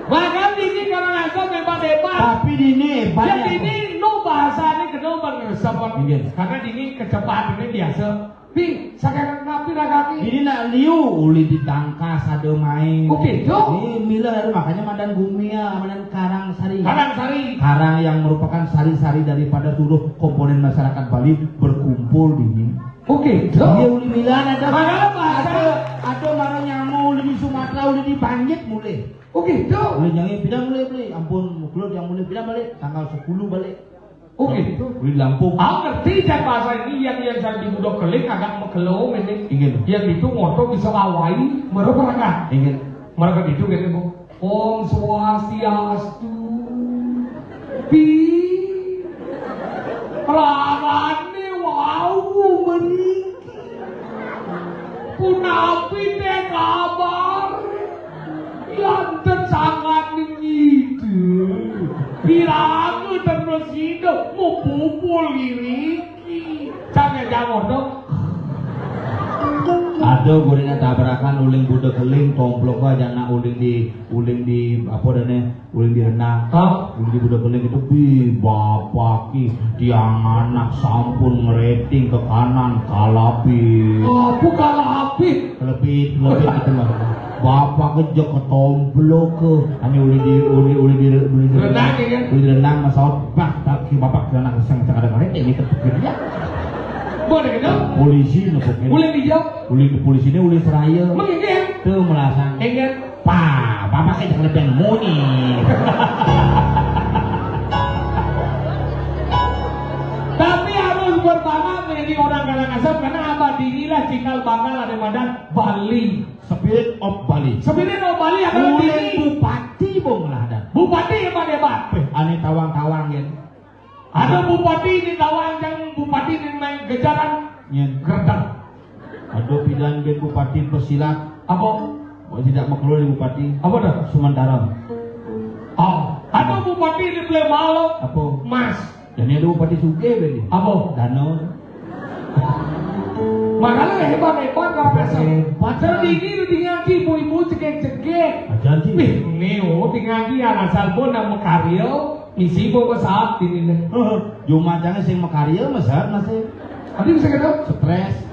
Bahkan dini Karangasem hebat-hebat. Tapi dini hebat. Jadi ini nu bahasa ini kenal bang resep. Iya. Karena dini kecepatan ini biasa. Bi, sakarang tapi ragaki. Ini nak liu uli ditangkas ada main. Oke, jo. Ini mila makanya madan bumi ya, madan Karang Sari. Karang Sari. Karang yang merupakan sari-sari daripada seluruh komponen masyarakat Bali berkumpul di ini. Oke, jo. Iya uli mila ada. Mana bahasa? Ada, ada marang nyamu uli di Sumatera uli di Banjit mulai. Oke, jo. Uli nyanyi pindah mulai beli. Ampun, mukul yang mulai pindah balik tanggal sepuluh balik. Oke, itu. Uli Lampung. Aku ngerti dan bahasa ini yang yang jadi budak keling agak mekelom ini. Ingin. Yang itu ngoto bisa awai mereka. Ingin. Mereka itu gitu bu. Om Swastiastu. Pi. Rarane wau meniki. Punapi teh kabar? Lanten sangat ngide. Pirang terus ngide mupupul liriki. Cangnya jangan dong. Aduh, gurina tabrakan uling budek keling, tomplok aja nak uling di uling di apa dane uling di renang. Hah? Uling di budek keling itu bi bapak ki tiang anak sampun ngeriting ke kanan kalapi. Apa kalapi? Kelebit, kelebit gitu lah. Bapak kejek ketomplok ke. Ani uli di uli uli di uli di renang, ya kan? Uli di renang masalah bah tapi bapak ke anak sang sang ada mereka ini kepikir ya. Boleh gitu? Polisi nopo kene? Uli di jauh. Uli di polisi ini uli seraya. Mengingin. Tuh melasang. Ingin. Pak, bapak kayak lebih muni. Tapi harus berbangga menjadi orang Karangasem karena abah dirilah cikal bakal ada madan Bali. Spirit of Bali. Spirit of Bali adalah Ulin diri. Bupati bong lah ada. Bupati yang pada hebat. Aneh tawang-tawang ya. Ada bupati di tawang yang bupati di main gejaran. Nyen. Gertak. Aduh pidan bin bupati pesilat. Apa? Mau tidak maklum di bupati. Apa dah? Sumantara. Oh, ada bupati di Plemalu. Apa? Mas. Dan ada bupati suge bin. Apa? Danau. Makanya hebat-hebat kalau biasa. Hebat. Jadi ini tinggal ibu-ibu cekek-cekek. Aja sih. Nih, oh tinggal dia asal pun nama karyo. Misi bawa saat ini nih. Cuma jangan sing makarya mesat masih. Tadi bisa gitu? Stres.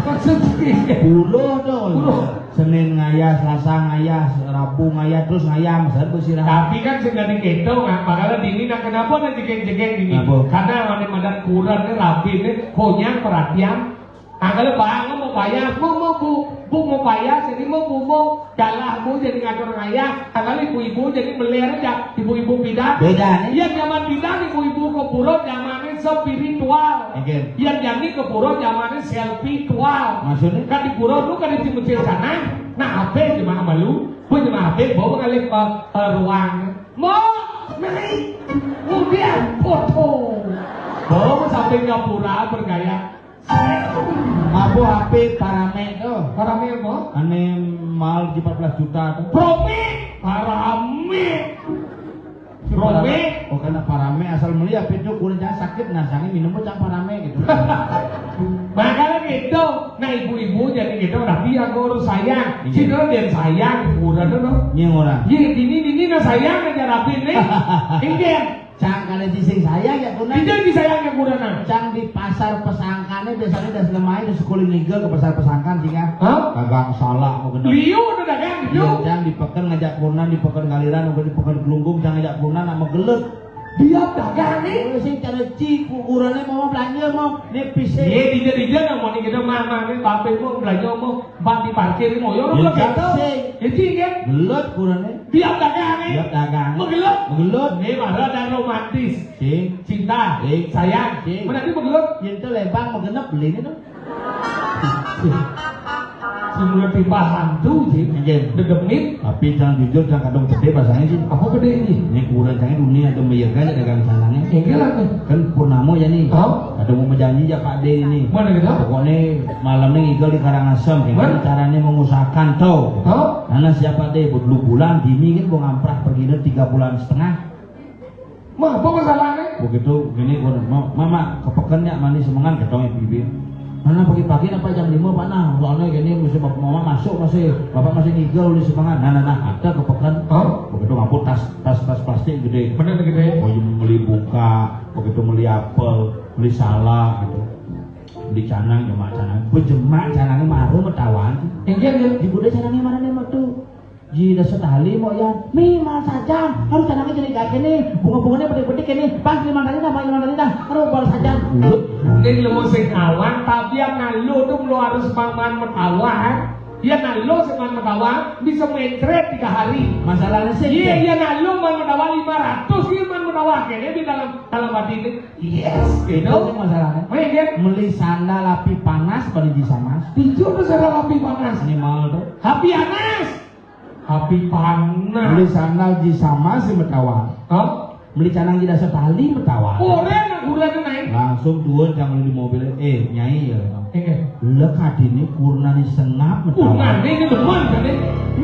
Maksudnya? Buruh to. Buruh. Senin ngayah, Selasa ngayah, Rabu ngayah, terus ngayah, masa beristirahat. Tapi kan sing dadi kéto, nggak bakal dini, nah, kenapa ada jegeng-jegeng ini? Kenapa? Karena mana madan kurang nih, rapi nih, konyang perhatian. Nah, kalau bang mau bayar, mau, mau bu, bu mau bayar, jadi mau bu mau galah bu jadi ngatur ngayah. Nah, kalau ibu-ibu jadi meler aja, ibu-ibu bidan. Beda nih. Iya, zaman bidan ibu-ibu ke pura zamannya spiritual. Oke. Yang jani ke pura zamannya selfie tual. Maksudnya? Kan di pura lu kan di mesin sana. Nah, apa cuma sama lu? Gue cuma apa? Bawa mengalir ke, ke ruang. Mau naik, kemudian foto. Bawa sampai ke pura bergaya. Mabo H P parame to. Parame apa? Ane mahal di empat belas juta to. Promi, parame. Promi. Oh, karena parame asal meli H P to kurang jangan sakit, nah, sange minum cang parame gitu. Makanya gitu. Nah, ibu-ibu jadi gitu, tapi aku harus sayang. Iya. Sini dia sayang, kurang to. Iya, orang. Iya, ini, ini, nah, sayang aja rapi nih. Inggih. Cang kada sing sayang ya, Kunan. Ija disayang ya, Kunan. Cang di pasar Pesangkane biasanya das lemai, das sekuli nigel ke pasar Pesangkan, singa. Hah? Dagang salak mau kena. Liu udah dagang, liu. Iya, cang di peken ngajak Kunan, di peken Galiran, di peken Gelunggung, cang ngajak Kunan sama gelut. Dia dagang nih. Oh, sing cara ci, ukurannya mau belanja mau, dia pisik. Iya, dija-dija nang mau nih kita mama nih, bape mau belanja mau, bang di parkir mau, yo, Iya, lo cang gitu. Sing. Ya, ci, kan? Gelut ukurannya. Tiap dagang, eh? Tiap dagang. Menggelut. Menggelut. Ini marah dan romantis. Sing. Cinta. Sing. Sayang. Sing. Mana dia menggelut? Yang itu lebang menggenep beli ini tuh. Semula tiba hantu, sih. Iya. Dedemit. Tapi jangan jujur, jangan kadung gede pasangnya sih. Apa gede ini? Ini kurang jangan dunia ada meyegan dagang sananya. Enggak lah, tuh. Kan purnamo ya nih. Tahu? Ada mau berjanji ya Pak D ini. Mana gitu? Pokoknya malam ini ngigel di Karangasem. Gimana? Mana? Caranya mengusahakan tuh. Tahu? Karena siapa deh, dulu bulan dini kan gua ngamprah pergi deh tiga bulan setengah. Mah, apa masalahnya? Begitu gini gua, "Ma-, Mama, ke peken ya mandi semengan," ketong ibu-ibu. Mana pagi-pagi apa jam lima, Pak, nah? Soalnya gini, mesti bapak mama masuk, masih, bapak masih ngigel di semengan. Nah, nah, nah, ada ke peken. Hah? Begitu ngaput tas, tas, tas plastik gede. Bener gede. Oh, iya, beli buka, begitu beli apel, beli salak gitu. Beli canang, jemak canang. Bejemak canangnya marah metawan. Enggak, ya. Di kuda canangnya marah nih, tuh. Ji, dah setali mau ya. Mi, mal saja. Harus canangnya jadi kayak gini. Bunga-bunganya bedik-bedik ini. Pas lima kali dah, pas lima kali dah. Harus bal saja. Ini lu sing awang, tapi yang lu tuh lu harus mangan metawan. Ya, nah, lu sing mangan metawan bisa mencret tiga hari. Masalahnya sih, iya, iya, nah, lu mangan metawan lima ratus, iya, mangan metawan. Kayaknya di dalam, dalam hati ini, yes, gitu. Itu sih masalahnya. Mending, kan? Beli sandal api panas, beli di sama. Jujur tuh sandal api panas. Ini mahal tuh. Api panas. Api panas. Beli sandal di sama sih metawan. Hah? Beli canang tidak setali metawan. Orang nak gula tu naik. Langsung turun jangan di mobil. Eh, Nyai ya. Eh, eh. Lek hati ini kurna ni sengap metawan. Kurna ni ni demen kan ni.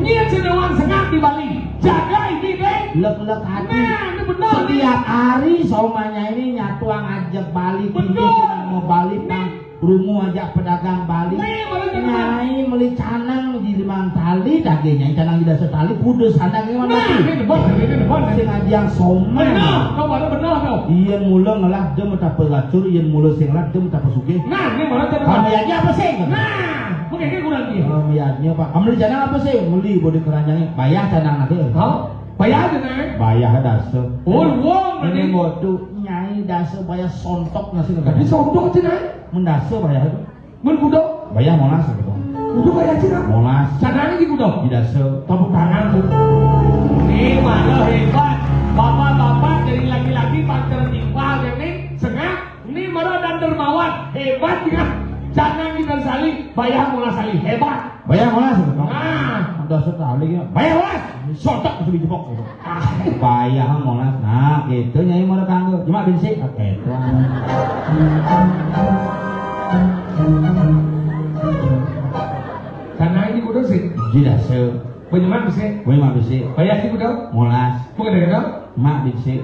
Nyet senawan sengap di Bali. Jaga ini deh. Lek-lek hati. Nah, ini benar ni. Setiap hari somanya ini nyatuang ajak Bali. Betul. Tinggi mau Bali, Bang. Rumu ajak pedagang Bali. Nih, boleh jadi. Nyai meli canang di limang tali, dagingnya canang tidak setali, kudu sandang yang mana? Nah, ini depan, ini depan. Sing aja yang soman. Benar, kau baru benar kau. Iya, mula ngelah dem tak pelacur, iya, mula sing ngelah dem tak pesuge. Nah, ini baru jadi. Kamu ya apa sih? Nah, mungkin kurang dia. Kamu ya apa? Kamu beli canang apa sih? Beli bodi keranjangnya. Bayar canang nanti. Hah? Bayar aja, Nak. Bayar dasa. Oh, wong ini tadi. Waduh, Nyai dasa bayar sontok nasi. Tapi sontok aja, Nak. Mendasa bayar itu. Mun kuda? Bayar molas gitu. Kuda bayar aja, Nak. Molas. Canangnya di kuda. Di dasa. Tepuk tangan, Bu. Ini malah hebat. Bapak-bapak dari laki-laki panter timpal yang ini sengak. Ini malah dan dermawan. Hebat ya. Canang kita sali. Bayar molas sali. Hebat. Bayar molas, betul. Nah. Udah sekali ya. Bayar molas. Sotak itu dijebok gitu. Bayar molas. Nah, gitu Nyai mau kanggo. Cuma binsik. Oke, itu. Karena ini kudu sih. Tidak se. Bagaimana sih? Bagaimana sih? Bayar sih kudu. Molas. Bukan dari kau? Mak binsik.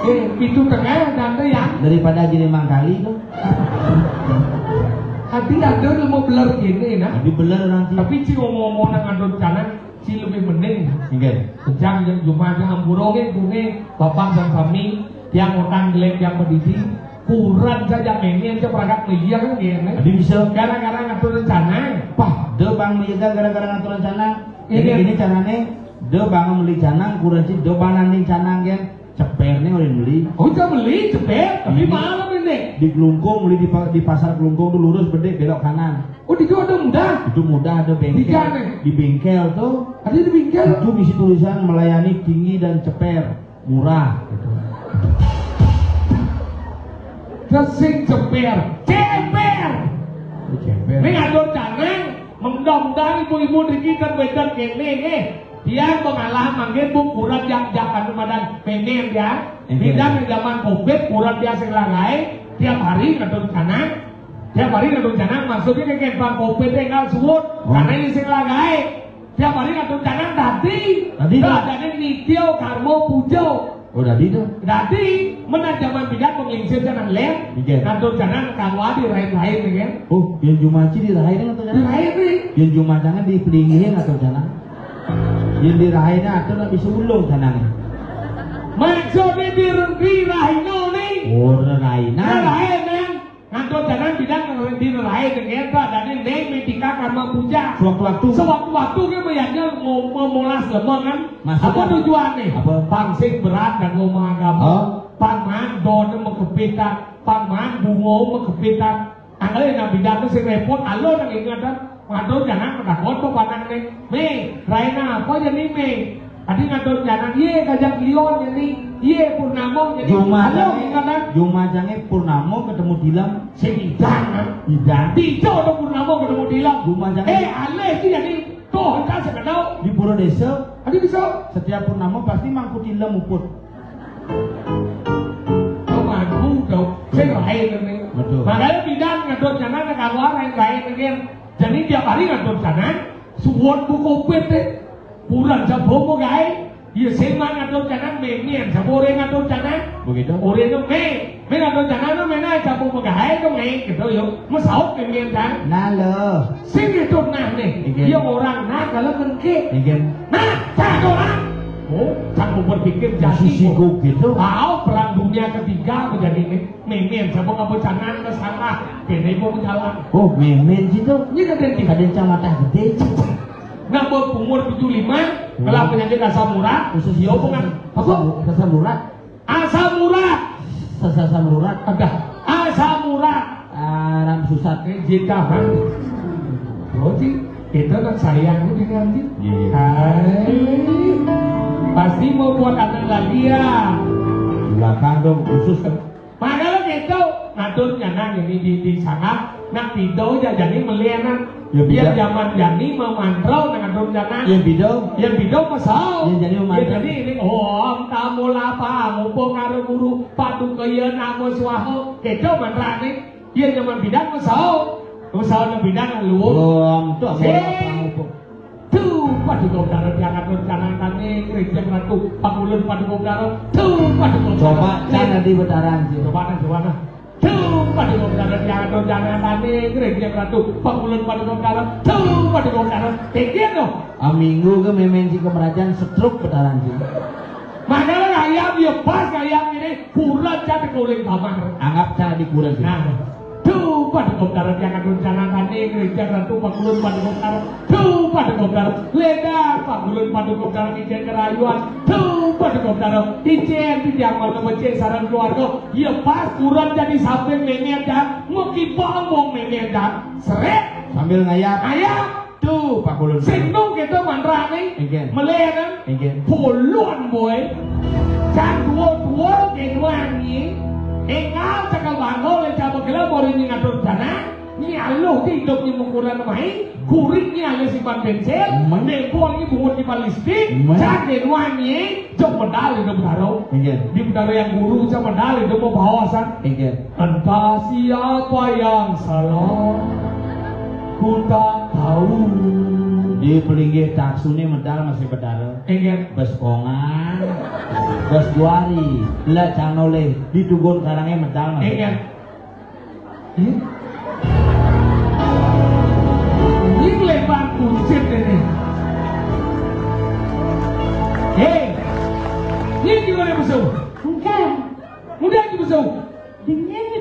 Eh, pintu tengah tante ya. Daripada jadi mangkali tuh. Hati ada lu mau beler gini, nah. Jadi beler nanti. Tapi si ngomong-ngomong nang adon kanan, si lebih mending. Enggak. Sejak yang Jumat yang amburonge bunge bapak dan kami yang utang gelek yang pedidi. Kurang saja mengen, aja perangkat melia kan gini. Tadi bisa. Gara-gara ngatur rencana. Pah, deh bang melia gara-gara ngatur rencana. Ini, ini carane, deh bang meli canang, kurang sih, deh bang nanding canang kan. Ceper nih udah meli. Oh, udah meli, ceper, tapi di, malam ini. Di Klungkung, meli di, pa- di pasar Klungkung tuh lurus, bedek, belok kanan. Oh, di situ ada mudah? Itu mudah, ada bengkel. Di mana? Di bengkel tuh. Ada di bengkel? Itu bisi tulisan melayani tinggi dan ceper, murah. Gitu. Sing ceper, ceper. Oh, ceper. Ini ngatur canang, mudah-mudahan ibu-ibu di kita beda kene, eh. Dia pengalaman dia bu kurang yang jangan madan memen ya. Iya. Beda zaman covid kurang dia sing lagai, tiap hari ngatur canang. Tiap hari ngatur canang, maksudnya kan bang covid tinggal suwut, oh, karena ini sing lagai. Tiap hari ngatur canang tadi. Tadi, Pak. Adanya nitio karmo pujo. Oh, tadi tuh. Tadi, mena zaman bidan penglingsir canang lem. Iya. Ngatur canang kangwa di lain-lain ya kan. Oh, yang jumaci di lain atau canang? Di lain nih. Yang jumacana di pelinggihin atau canang? Yang di lain atau nggak bisa ulung canang? Maksudnya di, di rahino nih. Oh, rahina. Di lain kan. Ngatur canang bidan di lain dengan tak adanya neng metika karma puja. Sewaktu-waktu. Sewaktu-waktu kan bayarnya mau memolas lemah kan. Maksudnya apa tujuannya? Apa? Pangsik berat dan ngomong agama. Oh. Paman don mau kepitan, paman bungo mau kepitan. Angkali nak bidan tuh si repot, alo nang ingat dah. Ngatur jangan menakut tuh panang nih. Me, raina apa jadi me? Tadi ngatur jangan, ye kajak lion jadi, ye purnamo jadi. Jumajang, alo ingat dah. Jumajangnya purnamo ketemu tilam. Si bidan kan? Bidan. Tijo tuh purnamo ketemu tilam. Jumajang. Eh, ale sih jadi. Tuh, entah saya tahu. Di Pura Desa. Tadi bisa. Setiap purnamo pasti mangku tilam muput. Kau mampu kau. Saya lain ini. Betul. Makanya bidan ngatur jangan kalau lain-lain ini. Jadi tiap hari ngatur canang, suwon buku pete, kurang jabomo gae, iya sing ngatur canang, memian jabo ore ngatur canang. Begitu. Ore no me, me ngatur canang no me na jabomo gae no me, gitu yo. Mesaut memian canang. Nah, lo. Sing itu nah nih, iya, orang nah kalau mengke. Iya. Nah, cak orang. Oh, cak mau berpikir jadi. Sisi kok gitu. Tahu perang dunia ketiga apa jadi nih? Memen, siapa nggak bercanang ke sana? Kene mau jalan. Oh, memen situ. Ini kan dari tiga. Ada yang kacamata gede. Nah, buat umur tujuh lima, hmm, kalau penyakit asam urat, khusus dia bukan. Apa? Asam urat. Asam urat. Sasa asam urat. Ada. Asam urat. Aram susah. Eh, jitahan. Roti, kita nak sayang lu dengan dia. Iya, iya. Hai. Pasti mau buat anak lagi ya. Silakan dong, khusus kan. Makanya gitu, ngatur nyanang ini di, di sana, nak pido aja jadi melianan. Ya, biar zaman jani memantrau nak ngatur nyanang. Ya, pido. Ya, pido mesau. Ya, jadi memantrau. Ya, jadi ini, om tamulapa, mumpung karo guru, paduka ya namo swaha. Gitu mantrane. Ya, zaman bidan mesau. Mesau nang bidan luwung. Om tuh, sing. Mumpung. Duh, paduka udara diangkat rencana tani, Krejeng Ratu, Pangulun paduka udara. Duh, paduka udara. Coba, kan tadi betaran sih. Coba, nah, coba, nah. Duh, paduka udara diangkat rencana tani, Krejeng Ratu, Pangulun paduka udara. Duh, paduka udara. Tinggi no. Ah, minggu ke memen si kemerajan stroke betaran sih. Makanya ayam ya pas ayam ini kurang jadi kuling kamar. Anggap cara di kurang sih. Nah. Duh, paduka udara diangkat rencana tani, Krejeng Ratu, Pangulun paduka udara. Duh, paduka udara ledar, Pangulun paduka udara ijen kerayuan. Duh, paduka udara ijen di diamal kemecik sarang keluarga. Iya pas kurang jadi samping memen dah, mau kipal mau memen dah. Seret. Sambil ngayap. Ngayap. Tuh, Pak Kulun. Sing nung kita mandrane. Nggih. Melih kan? Nggih. Bolon, boy. Jang dua-dua ke wangi. Enggal cakal bangol, le cabang gela, bori ni ngatur jana. Ni aluh ke hidup ni mukuran mai. Kurit ni aluh simpan pensil. Hmm. Dempol ni bungut ni palistik. Hmm. Jang ke wangi. Jok medal hidup daro. Nggih. Di daro yang guru, jok medal hidup mau bawasan. Nggih. Entah siapa yang salah, ku tak tahu. Di pelinggih taksune medal masih bedara. Inggih. Bes kongan, bes juari, lah cang noleh, di tugun karangnya medal masih. Inggih. Hmm? Ini lebar kuncit ini. Hei, ini gimana musuh? Enggak. Udah aja musuh. Dingin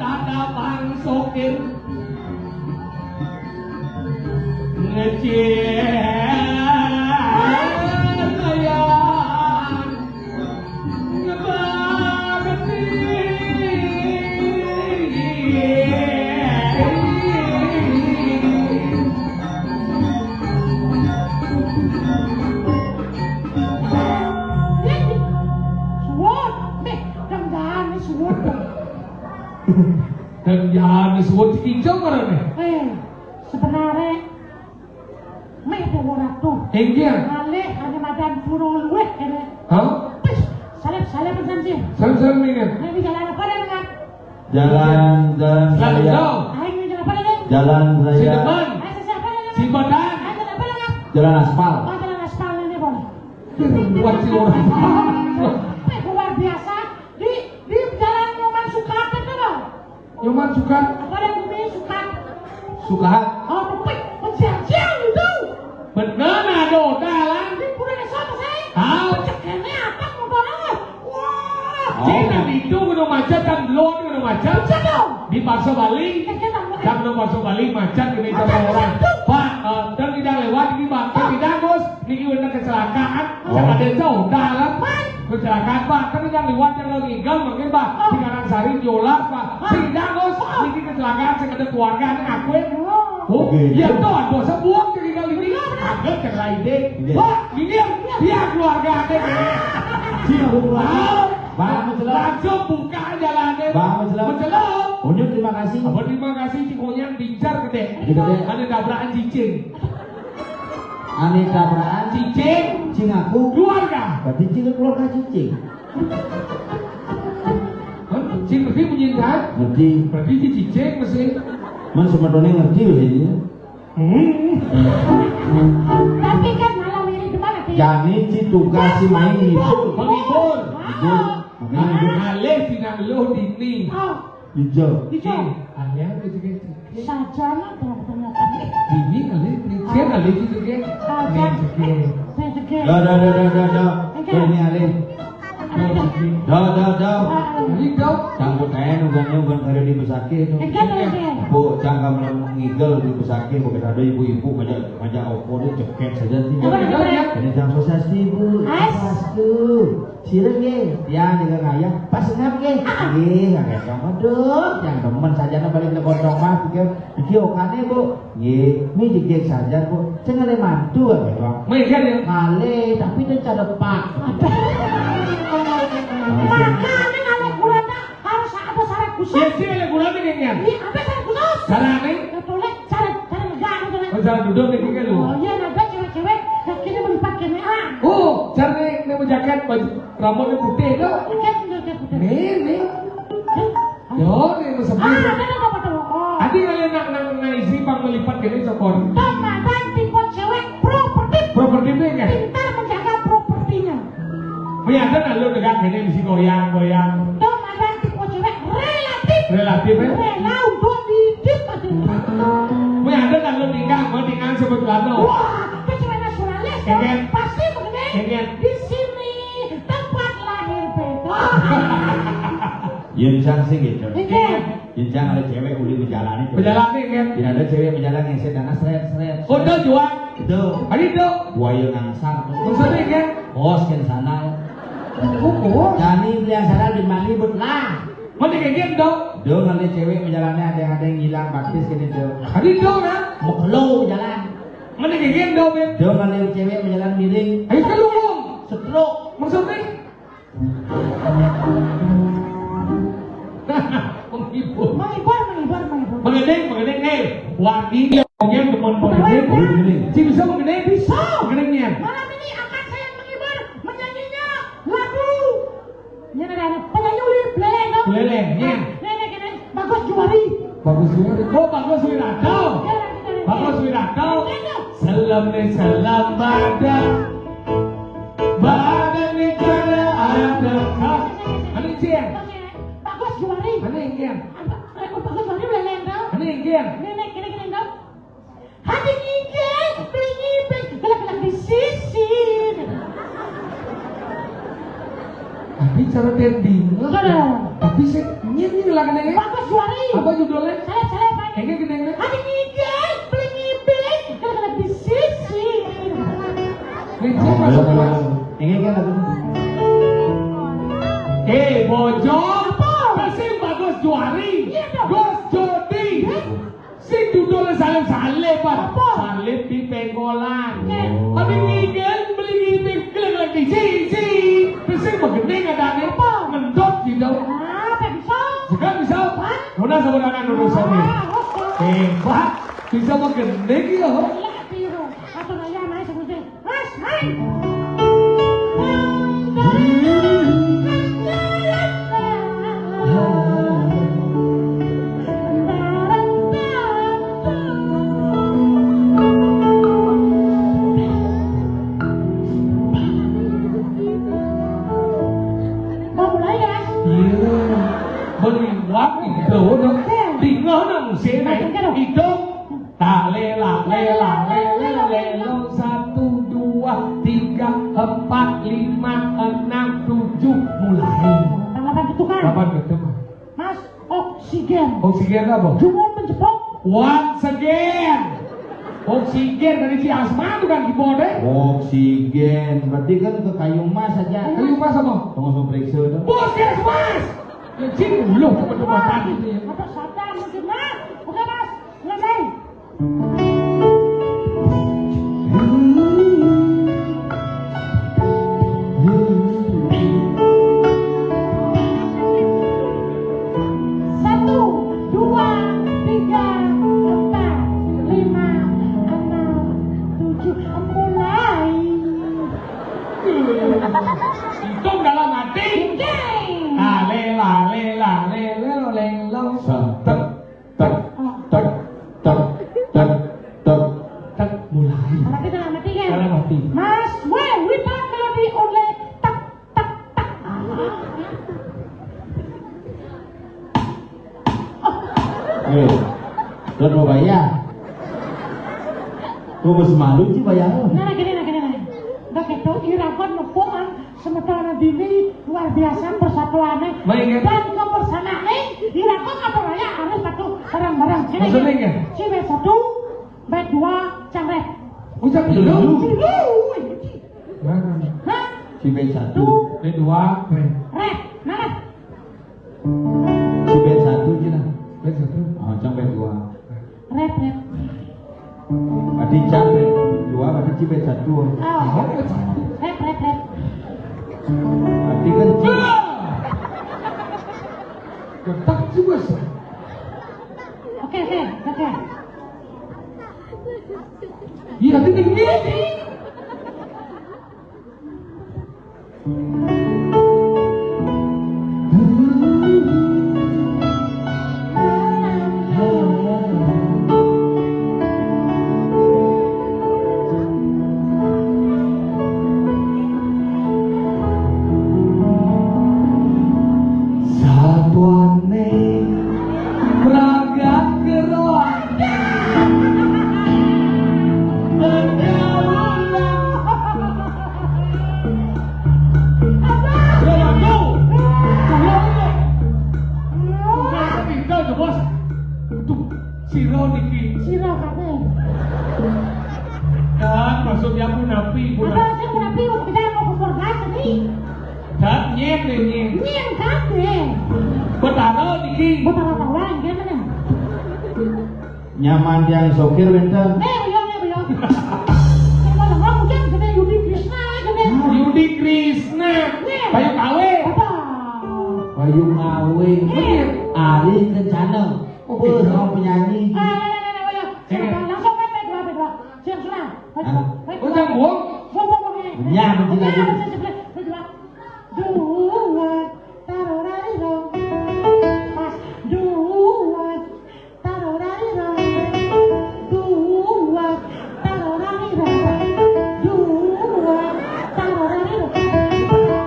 Tata Bang Sokir. Ngecil. Dan jangan disebut cikincong orangnya. Eh, sebenarnya meh ada orang tuh. Inggih. Ngalih ada madan pura luweh kene. Hah? Wis, salep-salep kan sih. Salep-salep nih kan. Ini jalan apa dan kan? Jalan, jalan Jalan raya. Dong. Ayo jalan apa dan? Jalan raya. Sideman. Ayo siapa dan? Sibadan. Ayo jalan apa dan? Jalan aspal. Oh, jalan aspal ini boleh. Buat si orang. Wih, luar biasa. Di di jalan Nyoman Sukaten itu loh. Nyoman Sukaten. Apa ada bumi Sukaten? Sukahat. Oh, pepek, penjajian itu. Bener, aduh, dalan. Di pura desa apa saya? Tahu. Cekene apa motor apa? Wah. Oh. Cek kan itu kudu macet kan belum kudu macet. Macet dong. Di Pasar Bali. Cek kan macet. Kan belum Pasar Bali macet ini sama orang. Pak, eh, dan tidak lewat ini Pak. Tidak Gus. Niki bener kecelakaan, oh. Jangan ada jauh dalam. Kecelakaan, Pak. Tapi yang liwat yang lagi ngigel mungkin, Pak. Oh. Di Karangsari jolas, Pak. Oh. Sing dangus, oh. Niki kecelakaan sing ada keluarga ini ngakuin. Oh. Oh, iya tuh, dosa buang ke tinggal ini. Iya, benar. Agak ke lain deh. Iya. Pak, ini yang dia keluarga ada. Sing aku keluar. Pak, langsung buka jalannya. Pak, mencelam. Mencelam. Unyuk, terima kasih. Apa terima kasih, Cik Onyang bincar gede. Gede. Ada tabrakan cicing. Ane tabrakan cicing, cing aku. Keluarga. Berarti cing keluarga cicing. Kan cing ngerti bunyi kan? Ngerti. Berarti di cicing mesin. Men semetone ngerti lho ini. Hmm. Tapi kan malam ini di mana sih? Jani cituka si main itu. Menghibur. Hah? Menghibur. Makanya alih sinak luh dini. Oh. Ijo. Ijo. Alih apa juga itu? Sajana dong ternyata. Ini alih, Prijen alih juga. Sajana. Ini juga. Ini juga. Dah, dah, dah, dah, dah, dah. Oke. Ini alih. Ini juga. Dah, dah, dah. Ah, ah. Ini dong. Sangkut aja nungguannya bukan karya di Besaki itu. Enggak, enggak, enggak. Bu, jangan kamu ngigel di Besaki, bukan ada ibu-ibu ngajak ngajak opo itu ceket saja sih. Apa, apa, apa? Ini jam sosial sih, Bu. As. Pas tuh. Sirep nggih, tiyang nika ngayah pas ngap nggih. Ah. Nggih, ngayah dong. Aduh, yang demen sajana balik ke kocong Mas, pikir, "Iki okane, Bu." "Nggih, mi jegeg saja, Bu." "Sing ngale mantu ae, Bang." Mengker ya? Ngale, tapi itu cadepak. Makane ngale kula tak harus ada syarat khusus. Ya sih ngale kula nih ngene. Iya, ada syarat khusus. Carane? Ya boleh, syarat, syarat negara, syarat. Oh, syarat duduk nih, kan, lu? Oh, iya, ada cewek-cewek, kakinya melipat kene, ah. Oh, carane nek jaket baju Rambutnya putih tu. Nih, nih. Yo, nih, mesti. Ah, ada, ada, ada, ada. Oh. Adi kali nak, nak, nak isi pang melipat gini sokon. Tom, ada tipe cewek properti. Properti ni kan? Pintar menjaga propertinya. Mesti ada nak lu tegak gini mesti goyang, goyang. Tom, ada tipe cewek relatif. Relatif, eh? Rela untuk hidup aja. Mesti ada nak lu tinggal, mau tinggal sebut lama. Wah, itu cewek nasionalis. Iya, kan? Pasti begini. Iya, kan? Di sini tempat lahir beda. Yen cang sing gitu. Nggih. Yen cang ada cewek uli menjalani. Menjalani, kan? Tidak ada cewek menjalani, saya dana seret, seret. Oh, udah jual. Itu. Hari itu. Buaya nangsar. Maksudnya, kan? Bos kan sana. Oh, bos. Dani beli yang sana di Mali, but lah. Mana kayak gitu, dong? Dong, ada cewek menjalani, ada yang, ada yang hilang, praktis gini, dong. Hari itu, kan? Mekelo jalan. Mana kayak gitu, dong, Ben? Dong, ada cewek menjalan miring. Ayo, keluar. Stroke. Maksudnya? Menghibur. Menghibur, menghibur, menghibur. Mengening, mengening, eh. Wani, yang demen mengening. Mengening. Si bisa mengening? Bisa. Mengeningnya. Malam ini akan saya menghibur, menyanyinya lagu. Ini ada, ada penyanyi ulir, Beleleng, dong. Beleleng, iya. Ah, ini, ini, ini. Bagus Juwari. Bagus Juwari. Oh, Bagus Wirata. Iya, kita lihat. Bagus Wirata. Iya, iya. Selem nih, selem badan. Badan nih cara ada kah? Mana Cien? Bagus Juwari. Mana Cien? Apa? Eh, Bagus Juwari Beleleng, dong. Mana Cien? Ini, ini, ini, ini, dong. Hati ngigel, beli ngibel, gelak-gelak di sisi. Tapi cara tending. Enggak dong. Tapi sih, nyir nyir lah kena ya. Bagus Juwari. Apa judulnya? Saya, saya, Pak. Ini gini, ini. Hati ngigel, beli ngibel, gelak-gelak di sisi. Ini siapa? Ayo, ayo, ayo. Ini kan lagu. Eh, Bojo. Apa? Kasih Bagus Juwari. Iya, dong. Gus Jodi. Iya. Sing dudul salib-salib, Pak. Apa? Salib di pengkolan. Nggih. Tapi ngigel beli ngibel, gelek lagi sisi. Terus sing begening adane apa? Ngendut gitu. Ah, bisa. Juga bisa. Pak, Sebenarnya lulusan nih. Hebat, bisa menggending ya. Iya, biru. Atau nggak ya, naik sebutnya. Mas, hai. Mau mulai ya? Iya. Beliwat itu udah. Tinggal nang sini. Nah, tinggal dong. Hitung. Tak lela, lela, lela, lela. Satu, dua, tiga, empat, lima, enam, tujuh. Mulai. Tanggapan gitu kan? Kapan gitu, Mas? Mas, oksigen. Oksigen apa? Jumun menjepok. Once again. Oksigen dari si Asma tuh kan keyboard, eh? Oksigen. Berarti kan ke kayu emas aja. Kayu emas apa? Tunggu, langsung periksa tuh. Puskesmas. Ya, cing, lu teman-teman tadi tuh ya. Apa sadar mungkin, Mas? Oke, Mas. Selesai. Satu, dua, tiga, empat, lima, enam, tujuh, mulai. Hitung dalam hati. Jeng. Lale, lale, lale, lelo, lelo. Setek. Tek, tek, tek, tek, tek, tek, mulai. Berarti dalam hati kan? Dalam hati. Mas, weh, without melody only tek, tek, tek. Ayo, kan mau bayar. Gue masih malu sih bayar. Nah, gini, nah, gini, nah. Udah gitu, Ira kan nepuk kan. Semeton Dini luar biasa persatuannya. Baik, ya. Dan kebersamaannya, Ira kok apa ya harus satu bareng-bareng. Ini maksudnya, ya? Si B satu, B dua, cang rap. Ucap dulu. Dulu. Nah. Hah? Si B satu. B dua, rap. Rap. Mana? Si B satu aja lah. B satu. Oh, cang B dua. Rap, rap. Berarti cang B dua, berarti si B satu. Oh. Rap, rap, rap. Berarti kan si... Ketak juga sih. Oke, oke, oke. Iya, tapi ini. Satuane pragat keroan. Sira niki. Sira kabeh. Dan maksudnya pun napi, pun apa sih pun napi? Kita mau kompor gas nih. Dan nyen nih, nyen. Nyen kabeh. Betara niki. Betara tawang, gimana? Nyaman tiang sokir wenten. Eh, beliau, eh, beliau. Yang mana ngomong, jangan kena Yudi Krishna, kena. Yudi Krishna. Iya. Bayu Kawe. Apa? Bayu Kawe. Iya. Ari Kencana. Oh, wih, gitu. Sama penyanyi. Ah, nah, nah, nah, nah, nah. Eh. Langsung kan, baik, baik, baik. Siap, sudah. Baik, ah. Baik, oh, baik. Nyambung. Buang, buang, buang, eh. Nyambung, nyambung. Baik, baik, baik, baik. Dua, taruh dari dong. Pas, dua. Tarorariro. Dua. Tarorariro. Dua. Tarorariro.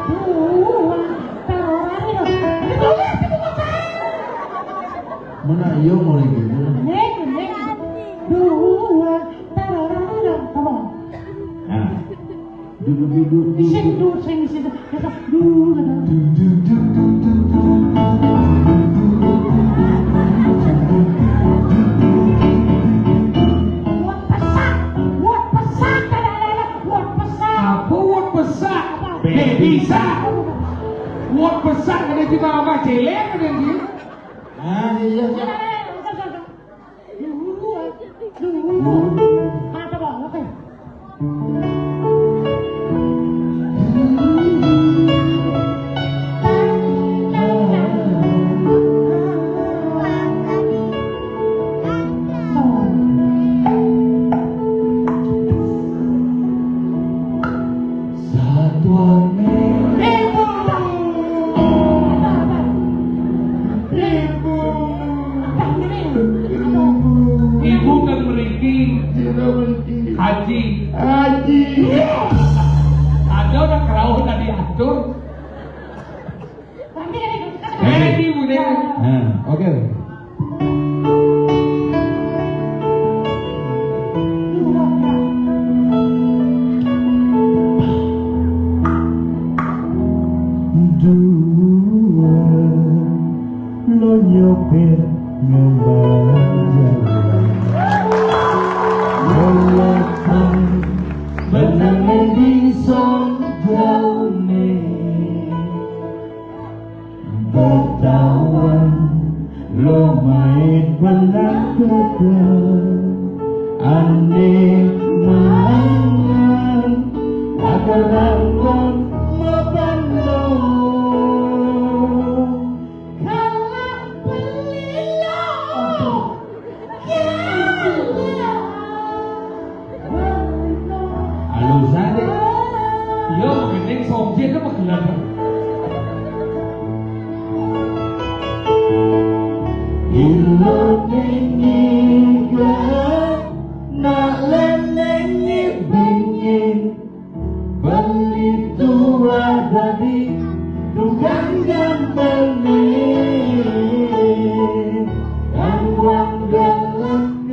Dua. Tarorariro. Ini tulis di buku saya. Mana iya mau lagi? Nek, nek. Dua. Tarorariro. Come on. Nah. Duduk, duduk, duduk. Sing, duduk, sing, sing. Duduk, duduk. Wot pesak, wot pesak, kadang-kadang wot pesak. Apa wot pesak? Apa? Baby shark. Wot pesak, ada di mama celek, ada di. Ah, iya. Udah, udah, udah, udah. Dua, dua. Mata bawah, oke. Dua lo nyopir nyumbang jalan. Lelakang benang di song jaune. Betawan lo mait belah kedang. Ane mangan agaranggon mabando. Kalah beli lo. Kalah. Alusane. Yo, mending songje ke magelar. Ilo nengige, nak lenenge bengin. Beli tua dadi tukang gambelne. Kang wong gelek-gelek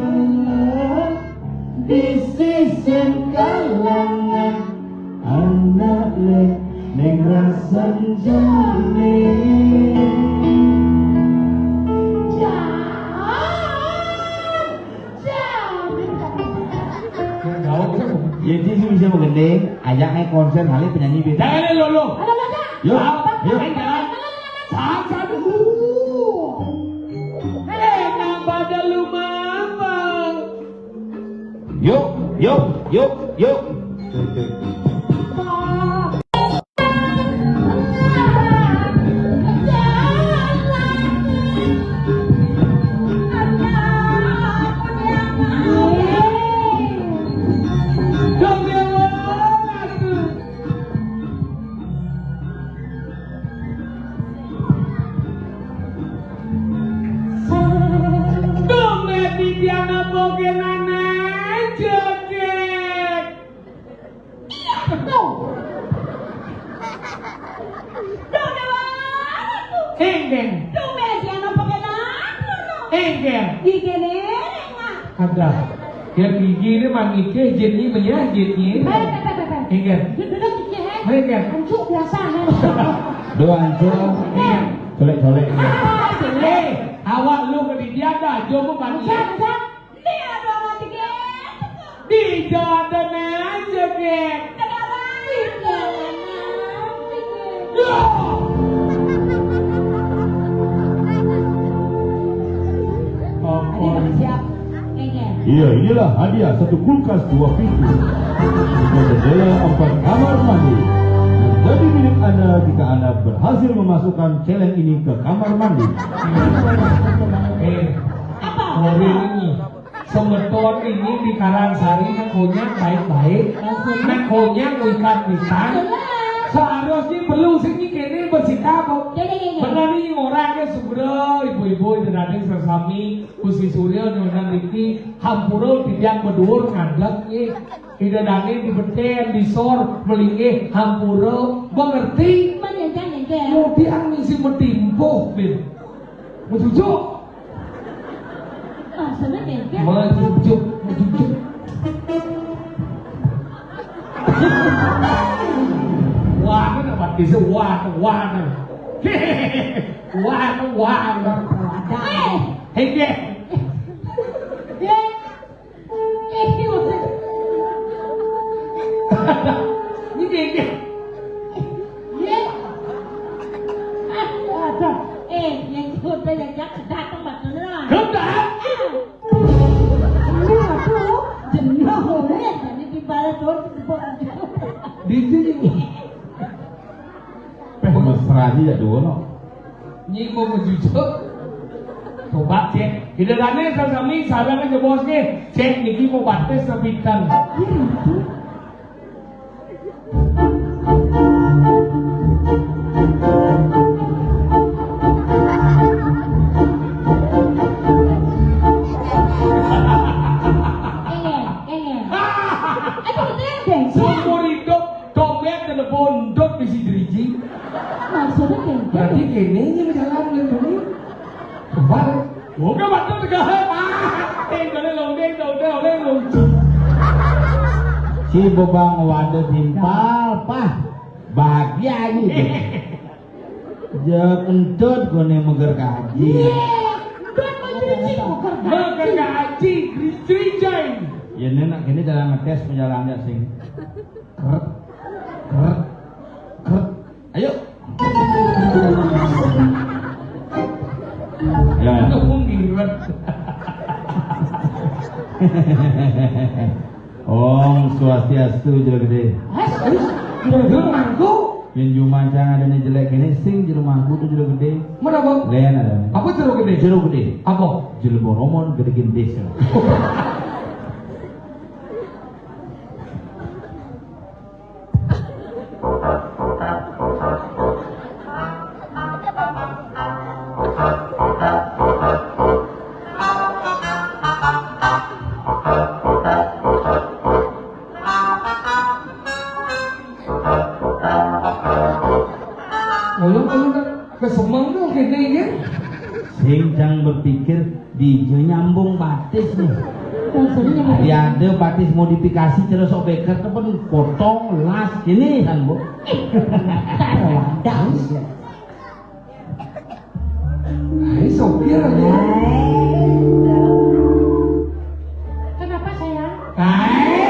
di sisin kalangan. Anak le ning rasan jane. Jauh. Ya, dia sih bisa mengending, ajak naik konser, kali penyanyi beda. Jangan lo, lo. Ada, ada. Yuk, apa? Yuk. Main, jalan. Satu, satu. Eh, nambah dah lu, Mambang. Yuk, yuk, yuk, yuk. Dompet Didiana pokenane joget. Iya, betul. Dompet aku. Enggak. Dompet Didiana pokenane. Enggak. Di kene, Nek. Ada. Ya gigi ini mangike jin ini menyah jin ini. Baik, baik, baik, baik. Enggak. Dia duduk gigi, he. Enggak. Hancur biasa, he. Doa hancur. Enggak. Colek-colek. Ah, jelek. Awak lu ke dia dah, jomu mangike. Enggak, enggak. Dia ada orang tiga. Di dada aja, Gek. Kenapa? Di jalan aja, Gek. Ya. Apa? Ada siap. Iya, inilah hadiah satu kulkas dua pintu, tiga jendela, empat kamar mandi. Menjadi milik Anda jika Anda berhasil memasukkan celeng ini ke kamar mandi. Eh, apa? Mobil ini. Semeton ini di Karangsari nang konyak baik-baik. Nang konyak wikan-wikan. Seharusnya perlu sing kene bersikap kok. Benar nih orangnya segera ibu-ibu itu nanti sesami. Gusti Surya nyunan niki hampura titiang beduur ngadeg nggih. Ida dane dibeten, disor, melinggih, hampura. Mengerti? Manyentang nggih. Mudian misi metimpuh, Bin. Mejujuk. Maksudnya nggih. Mejujuk, mejujuk. Wah, mana batisnya? Wah, wah. Wah, wah. Eh. Hei, dia. Eh. Eh, ini maksudnya. Ini dia. Eh. Ah, ada. Eh, yang sudah yang datang, Mbak Nona. Datang? Ah. Ini aku jenuh oleh jadi di bawah tuh. Di sini. Peh mesra aja ya dulu. Nyi mau ngejujuk. Coba cek. Ida dane sami sareng aja bos nih. Cek niki mau batis sepitan. Enggak, enggak. Aduh, bener deh. Seumur hidup dompet telepon dot bisi driji. Maksudnya kayak gitu. Berarti kene ini jalan lagi. Kembali. Oke, waktu tegak. Ah, eh, boleh londeng, udah, udah, udah. Si bebang waduh timpal, pah. Bahagia aja. Ya kentut gone meger kaji. Iya, kentut meger kaji. Meger kaji, grijrijai. Ya, ini nak gini cara ngetes penjalan ya, sing. Krep, krep, krep. Ayo. Ya. Aduh, ngirit. Om Swastiastu, Jero Gede. Wes, wes, jero mangku. Yen jumancang adane jelek kene, sing jero mangku to Jero Gede. Menapa? Len adane. Apa Jero Gede? Jero Gede. Apa? Jero Boromon gede gendis. Ngoyong ngoyong kan kesemeng tuh kene ya. Sing jang berpikir di nyambung batis nih. Maksudnya nyambung. Ya ada batis modifikasi cara sok beker tuh kan potong las ini kan, Bu. Taruh wadah. Hai, sopir aja. Kenapa, sayang? Hai,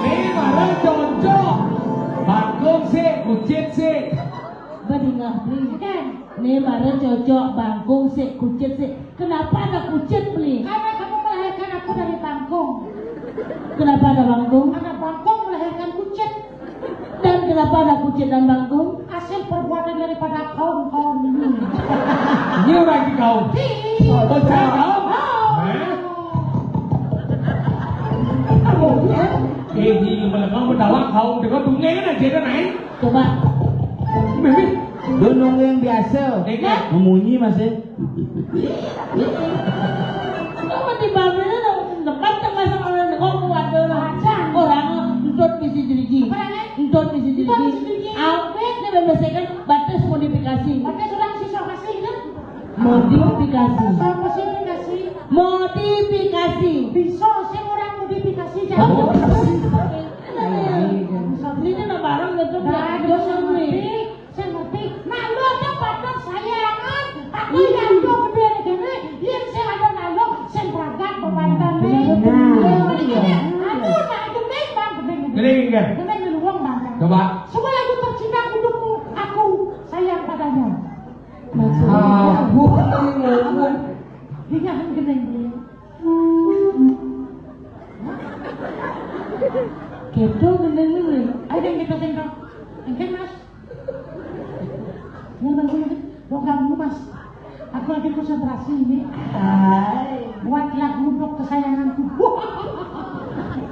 ini barang cocok. Bangkung sih, kucit sih. Badingah, Bli. Kan? Ini barang cocok, bangkung sih, kucit sih. Kenapa ada kucit, Bli? Karena kamu melahirkan aku dari bangkung. Kenapa ada bangkung? Karena bangkung melahirkan kucit. Dan kenapa ada kucit dan bangkung? Hasil perbuatan daripada kaum-kaum ini. Ini orang di kaum. Di. Oh, saya kaum. Oh. Hah? Eh, di mana kamu tahu kaum dengan dunia kan aja kan, eh? Coba. Mimi. Lu nunggu yang biasa. Iya. Memunyi masih. Kok mati babene nang depan tengah sama orang kok kuat orang. Orang entut bisi jeriji. Apa namanya? Entut bisi jeriji. Entut bisi jeriji. Awet nih membersihkan batas modifikasi. Batas orang sisa kasih kan? Modifikasi. Sama modifikasi. Modifikasi. Bisa sih orang modifikasi jadi. Oh. Bisa beli ini barang gitu. Nah, dia sendiri. Sing ngerti, nak lu aja patut sayangan, aku yang do gedene kene, yen sing ada nalung, sing bragat pemantane. Nah, iya. Aduh, nak gedeng, Bang, gedeng, gedeng. Gedeng, gedeng. Gedeng di luang, Bang. Coba. Semua lagu tercinta untukmu, aku sayang padanya. Maksudnya? Ah, gua tadi ngomong. Dia kan gedeng, gedeng. Gitu, gedeng, gedeng. Ayo, deh, kita sing, Bang. Engke, Mas. Ini baru ini, mau ganggu, Mas. Aku lagi konsentrasi ini. Hai. Buat lagu untuk kesayanganku.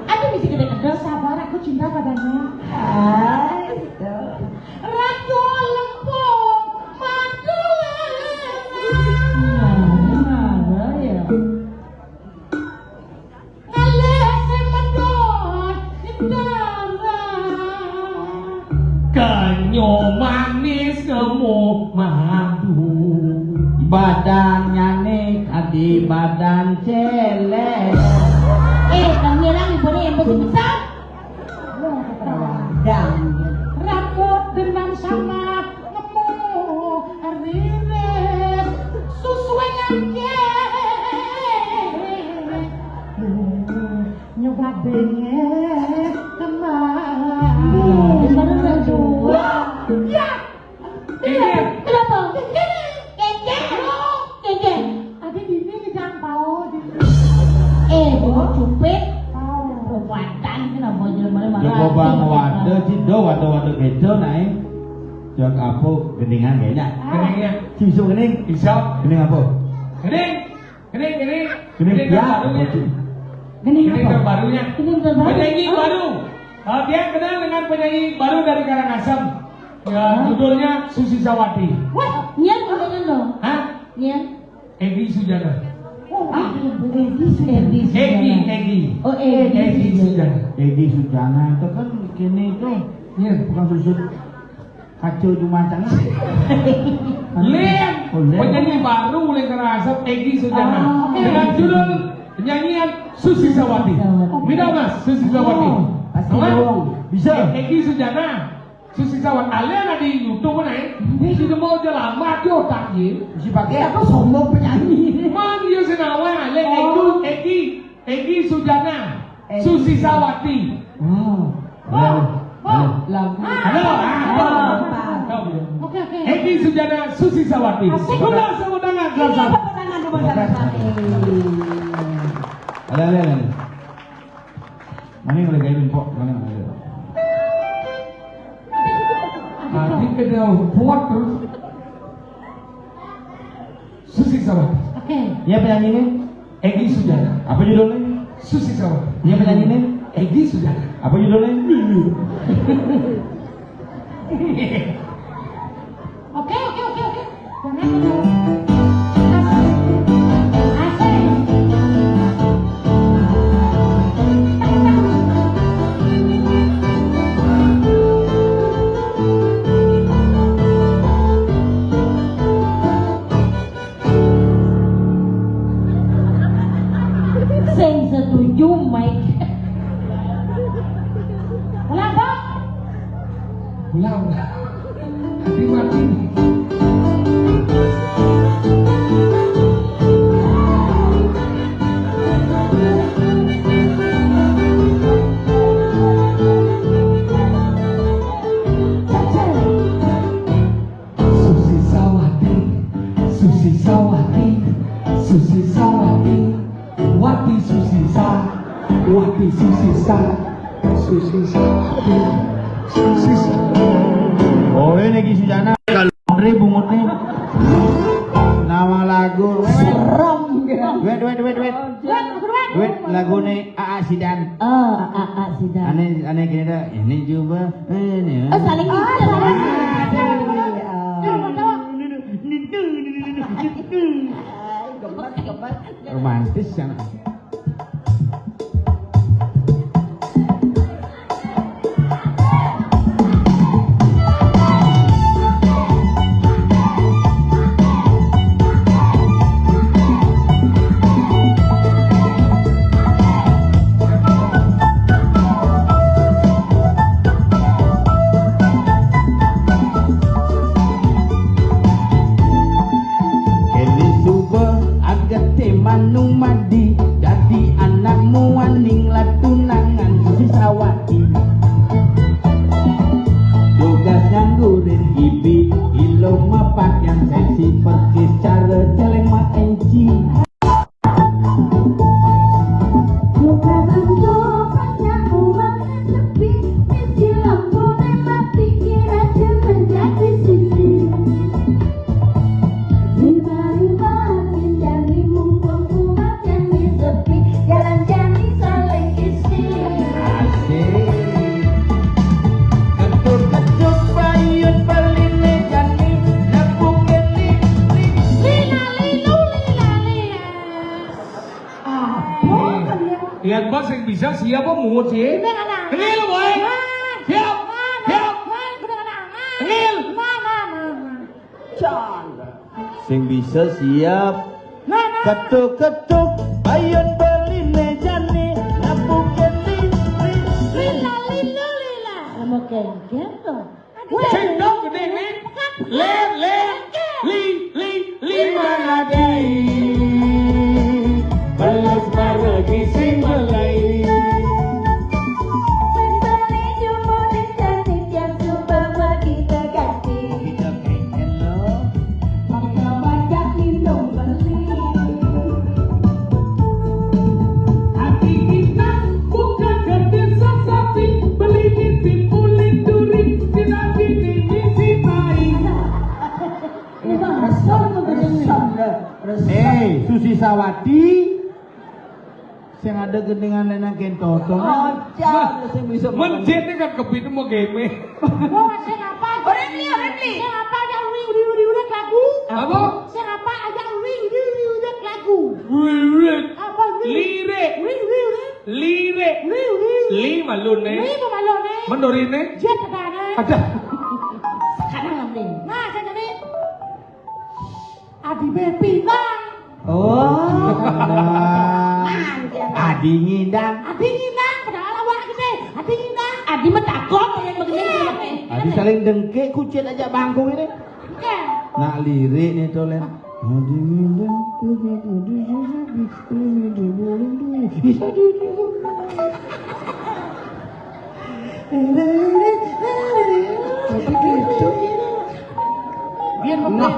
Aduh, bisa gede-gede. Sabar, aku cinta padanya. Hai, tuh. Ratu Lempung, Madura. Nah, ini ada ya. Ngalih sing medhot darah. Kenyo manis kemo madu. Badannyane kadi badan celek. Eh, kang Mirang ibune yang besi besar. Wadang. Rambut dengan sama nemu riris susuwe nyangke. Nyoba denge kemana. Wah, ya. Iya. Kenapa? Kengkeng. Kengkeng. Ada di ini di Jampau, di Eh, bunga cupit. Tahu. Perbuatan kenapa jelema marah. Ya, kok bang wadah, Cido, wadah-wadah beda, naik. Jawab apa? Gendingan kayaknya. Gendingan. Ciso gending. Iso. Gending apa? Gending. Gending, gending. Gending, gending ya, terbarunya. Apa sih? Gending apa? Gending terbarunya. Gending terbaru. Penyanyi baru. Eh, dia kenal dengan penyanyi baru dari Karangasem. Ya, judulnya Susi Sawati. Wah, niat ngomongin dong. Hah? Niat. Egi Sujana. Oh, Egi Sujana. Egi, Egi. Oh, Egi Sujana. Egi Sujana itu kan kini itu. Iya. Bukan susut. Kacau cuma tengah. Len, oh, Len. Penyanyi baru oleh Karangasem, Egi Sujana. Oh, oke. Dengan judul penyanyian Susi Sawati. Sawati. Mida, Mas, Susi Sawati. Oh, pasti dong. Bisa. Egi Sujana, Susi Sawati. Ada di YouTube, kan, eh? Ini di Otak ye. Mesti pakai apa, sombong penyanyi. Man, ye sing awal, le, oh. Egi, Egi, Egi Sujana, Egi. Susi Sawati. Oh. Halo. Halo. Halo. Halo. Ah, halo. Halo. Halo. Oke, oke. Egi Sujana, Susi Sawati. Asik. Sebelah sama tangan, ini sama. Tepuk tangan dulu, sama-sama. Halo, halo, halo. Mana yang lagi mpok? Mana yang ada? Tadi kena buat terus. Susi Sawati. Oke. Iya, penyanyi ini? Egi Sujana. Apa judulnya? Susi Sawati. Iya, penyanyi ini? Egi Sujana. Apa judulnya? Lulu. Oke, oke, oke, oke. Jangan dulu. Asik. Sing setuju, Mike. Ulang, Bang. Ulang, ulang. Hati mati. Susi Sawati, Susi Sawati, Susi Sawati, Wati Susi Sa, Wati Susi Sa, Susi Sawati, Susi Sa. Oh, ini Egi Sujana. Kalau Andre bungut nih. Nama lagu. Serem, gitu. Wait, wait, wait, wait. Wait, lagu nih A A Sidan. Oh, A A Sidan. Aneh, aneh gini dah. Ini coba. Ini. Oh, saling isi, saling isi. Aduh. Coba, coba. Gemes, gemes. Romantis sana. Kene suba agate manung madi, dadi anak muaning latunangan Susi Sawati. Tugas nganggurin ibi, ilo mapakaian seksi, perkis cara celeng maenci. Buka pintu, banyak uang sepi, misi lampu nembak, pikir aja menjadi sisi. Tiba-tiba pindah di mumpung umat yang sepi, jalan jani saling isi. Asik. Ketuk-ketuk payun peline jani, nepuk geni. Lila, lilu, lila, lila. Apa kalian? Lihat, Bos, yang bisa siapa mungut sih? Ini anak. Ini lo, boy. Nah. Siap. Nah, nah, siap. Nah, udah anak. Nah. Ini. Nah, nah, nah, nah. Canda. Sing bisa siap. Nah, nah. Ketuk-ketuk, payun beli mejane, napukin li, li, li. Lila, lila, lila. Mau kengken tuh. Sing dong gedeng nih. Lir, lir, li, li, lima lagi. Belas maragi sing belai. Sing beli jumbo ning cantik yang sumpah mau kita ganti. Kita pengen lo. Maka banyak minum beli. Hati kita bukan kerja sapi, beli nitip ulit duri, kita bini misi tai. Ini Bang, resep, resep, resep. Eh, Susi Sawati. Sing ada gendingan lenang kentotong. Oh, jangan sing bisa. Mencetnya kan kepitu mau game. Wah, sing apa? Oh, Repli, Repli. Sing apa aja uri, uri, uri, uri, lagu? Apa? Sing apa aja uri, uri, uri, uri, lagu? Lirik. Apa uri? Lirik. Uri, uri, uri. Lirik. Uri, uri, uri. Li malune. Li apa malune? Mendorine. Jet katanya. Ada. Sekarang nanti. Nah, saya jadi Adi Bepi, Bang. Oh. Nah, dia. Adi Ngindang. Adi Ngindang, padahal awak gede. Adi Ngindang. Adi metakok yang begini. Iya. Adi saling dengke, kucit aja bangkung ini. Oke. Nak lirik nih, Tolen. Adi ngindang, tuh, tuh, tuh, tuh, tuh, tuh, tuh, tuh, tuh, tuh, tuh, tuh. Tapi gitu. Biar Nah,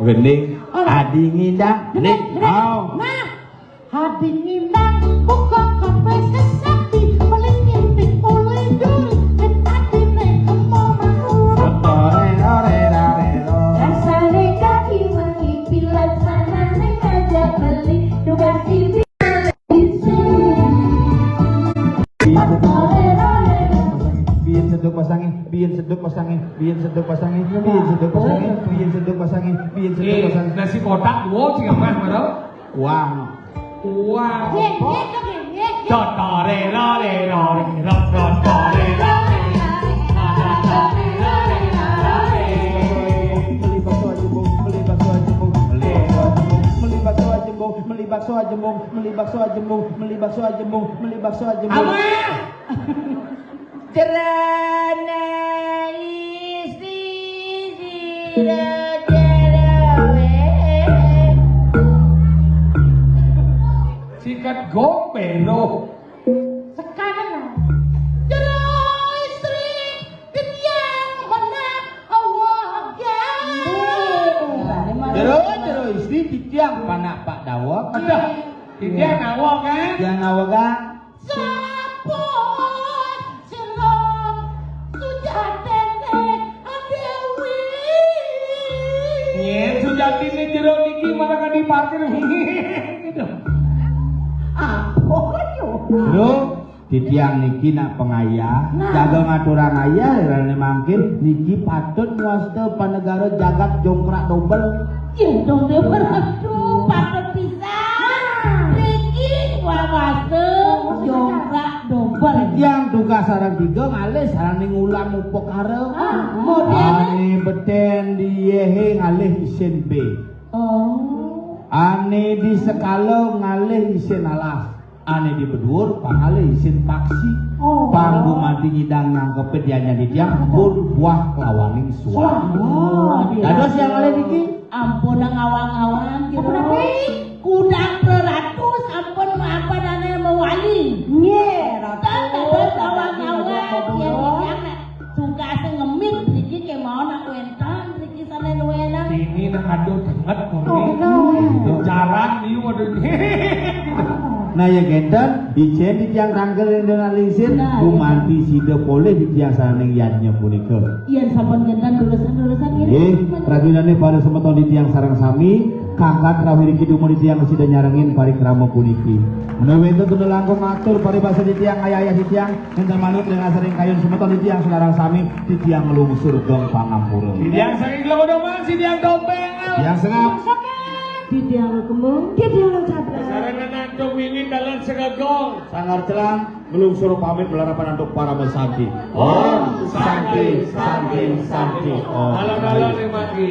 gending. Adi ngindang, nih. Nah, Hadi ngindang, buka kape sesapi, paling ngintip oleh duri, dan hati nek mau manurut. Rasane kaki mengkipilan, sana nek aja beli, tugas ibi. Biyen seduk pasange, biyen seduk pasange, biyen seduk pasange, biyen seduk pasange, biyen seduk pasange, biyen seduk Eh, pasange. Nasi kotak, wow, sing mah, Bro. Wah. Wah. Ye, ye, ye, ye, ye. Totore rore rore ro, totore rore. Beli bakso aja, Bung. Beli bakso aja, Bung. Beli bakso aja, Bung. Beli bakso aja, Bung. Beli bakso aja, Bung. Beli bakso aja, Bung. Beli bakso aja, Bung. Apa? Cerana istri sira jarawe. Sikat gombero. Sekarang. Jero istri titiang mana awak. Jero, jero istri titiang panak Pak Dawok. Aduh. Titiang awak, kan? Titiang awak, kan? Sampun selong sujatene Dewi. Yen sujatine jero niki malah kan diparkir. Gitu. Apa yo? Bro, titiang niki nak pengayah, Nah. jaga ngaturang ayah, rane mangkin niki patut muasta panegara jagat jongkrak dobel. Yen dong dia beradu, patut pisan. Riki wawase jongkrak dobel. Yang tugas sareng tiga ngalih sareng ning ulam upakara. Ah, modene? Ane beten diyehe ngalih isin B. Oh. Ane di sekala ngalih isin alas. Ane di beduur pangalih isin paksi. Oh. Panggu mati nyidang nangkepe dianyar titiang pun buah kelawaning suah. Suah. Oh, iya. Dados yang ngalih niki? Ampun, ngawang-ngawang, Kira. Ampun, apa? Kudang praratus, ampun, apa dane mewali. Nggih, Ratu. Dados ngawang-ngawang, yen titiang nek tugase ngemit mriki kemawon nak wenten mriki sane luwih enak. Dini nak aduh banget kok. Oh, betul. Jarang niku aduh. Nah, ya genten, ijen titiang rangkil ing dalan lingsir, Nah, iya. gumanti sida polih titiang saning yadnya punika. Yen sampun genten lulusan-lulusan ngene. Nggih, prajinane para semeton titiang sareng sami, kangkat rawuh niki dumun titiang sida nyarengin parikrama puniki. Menawi wenten tunda langkung matur paribasa titiang ayah-ayah titiang, wenten manut ring asaring kayun semeton titiang sareng sami, titiang nglungsur geng pangampura. Titiang saking Klokodong, titiang Topeng. Titiang Sengap. Titiang Kembung, titiang Cabra. Sarengan antuk wiwit dalan segegong. Sanggar celang. Nglungsur pamit malarapan antuk parama santi. Om Santi, Santi, Santi, Om. Alon-alon ing mangki.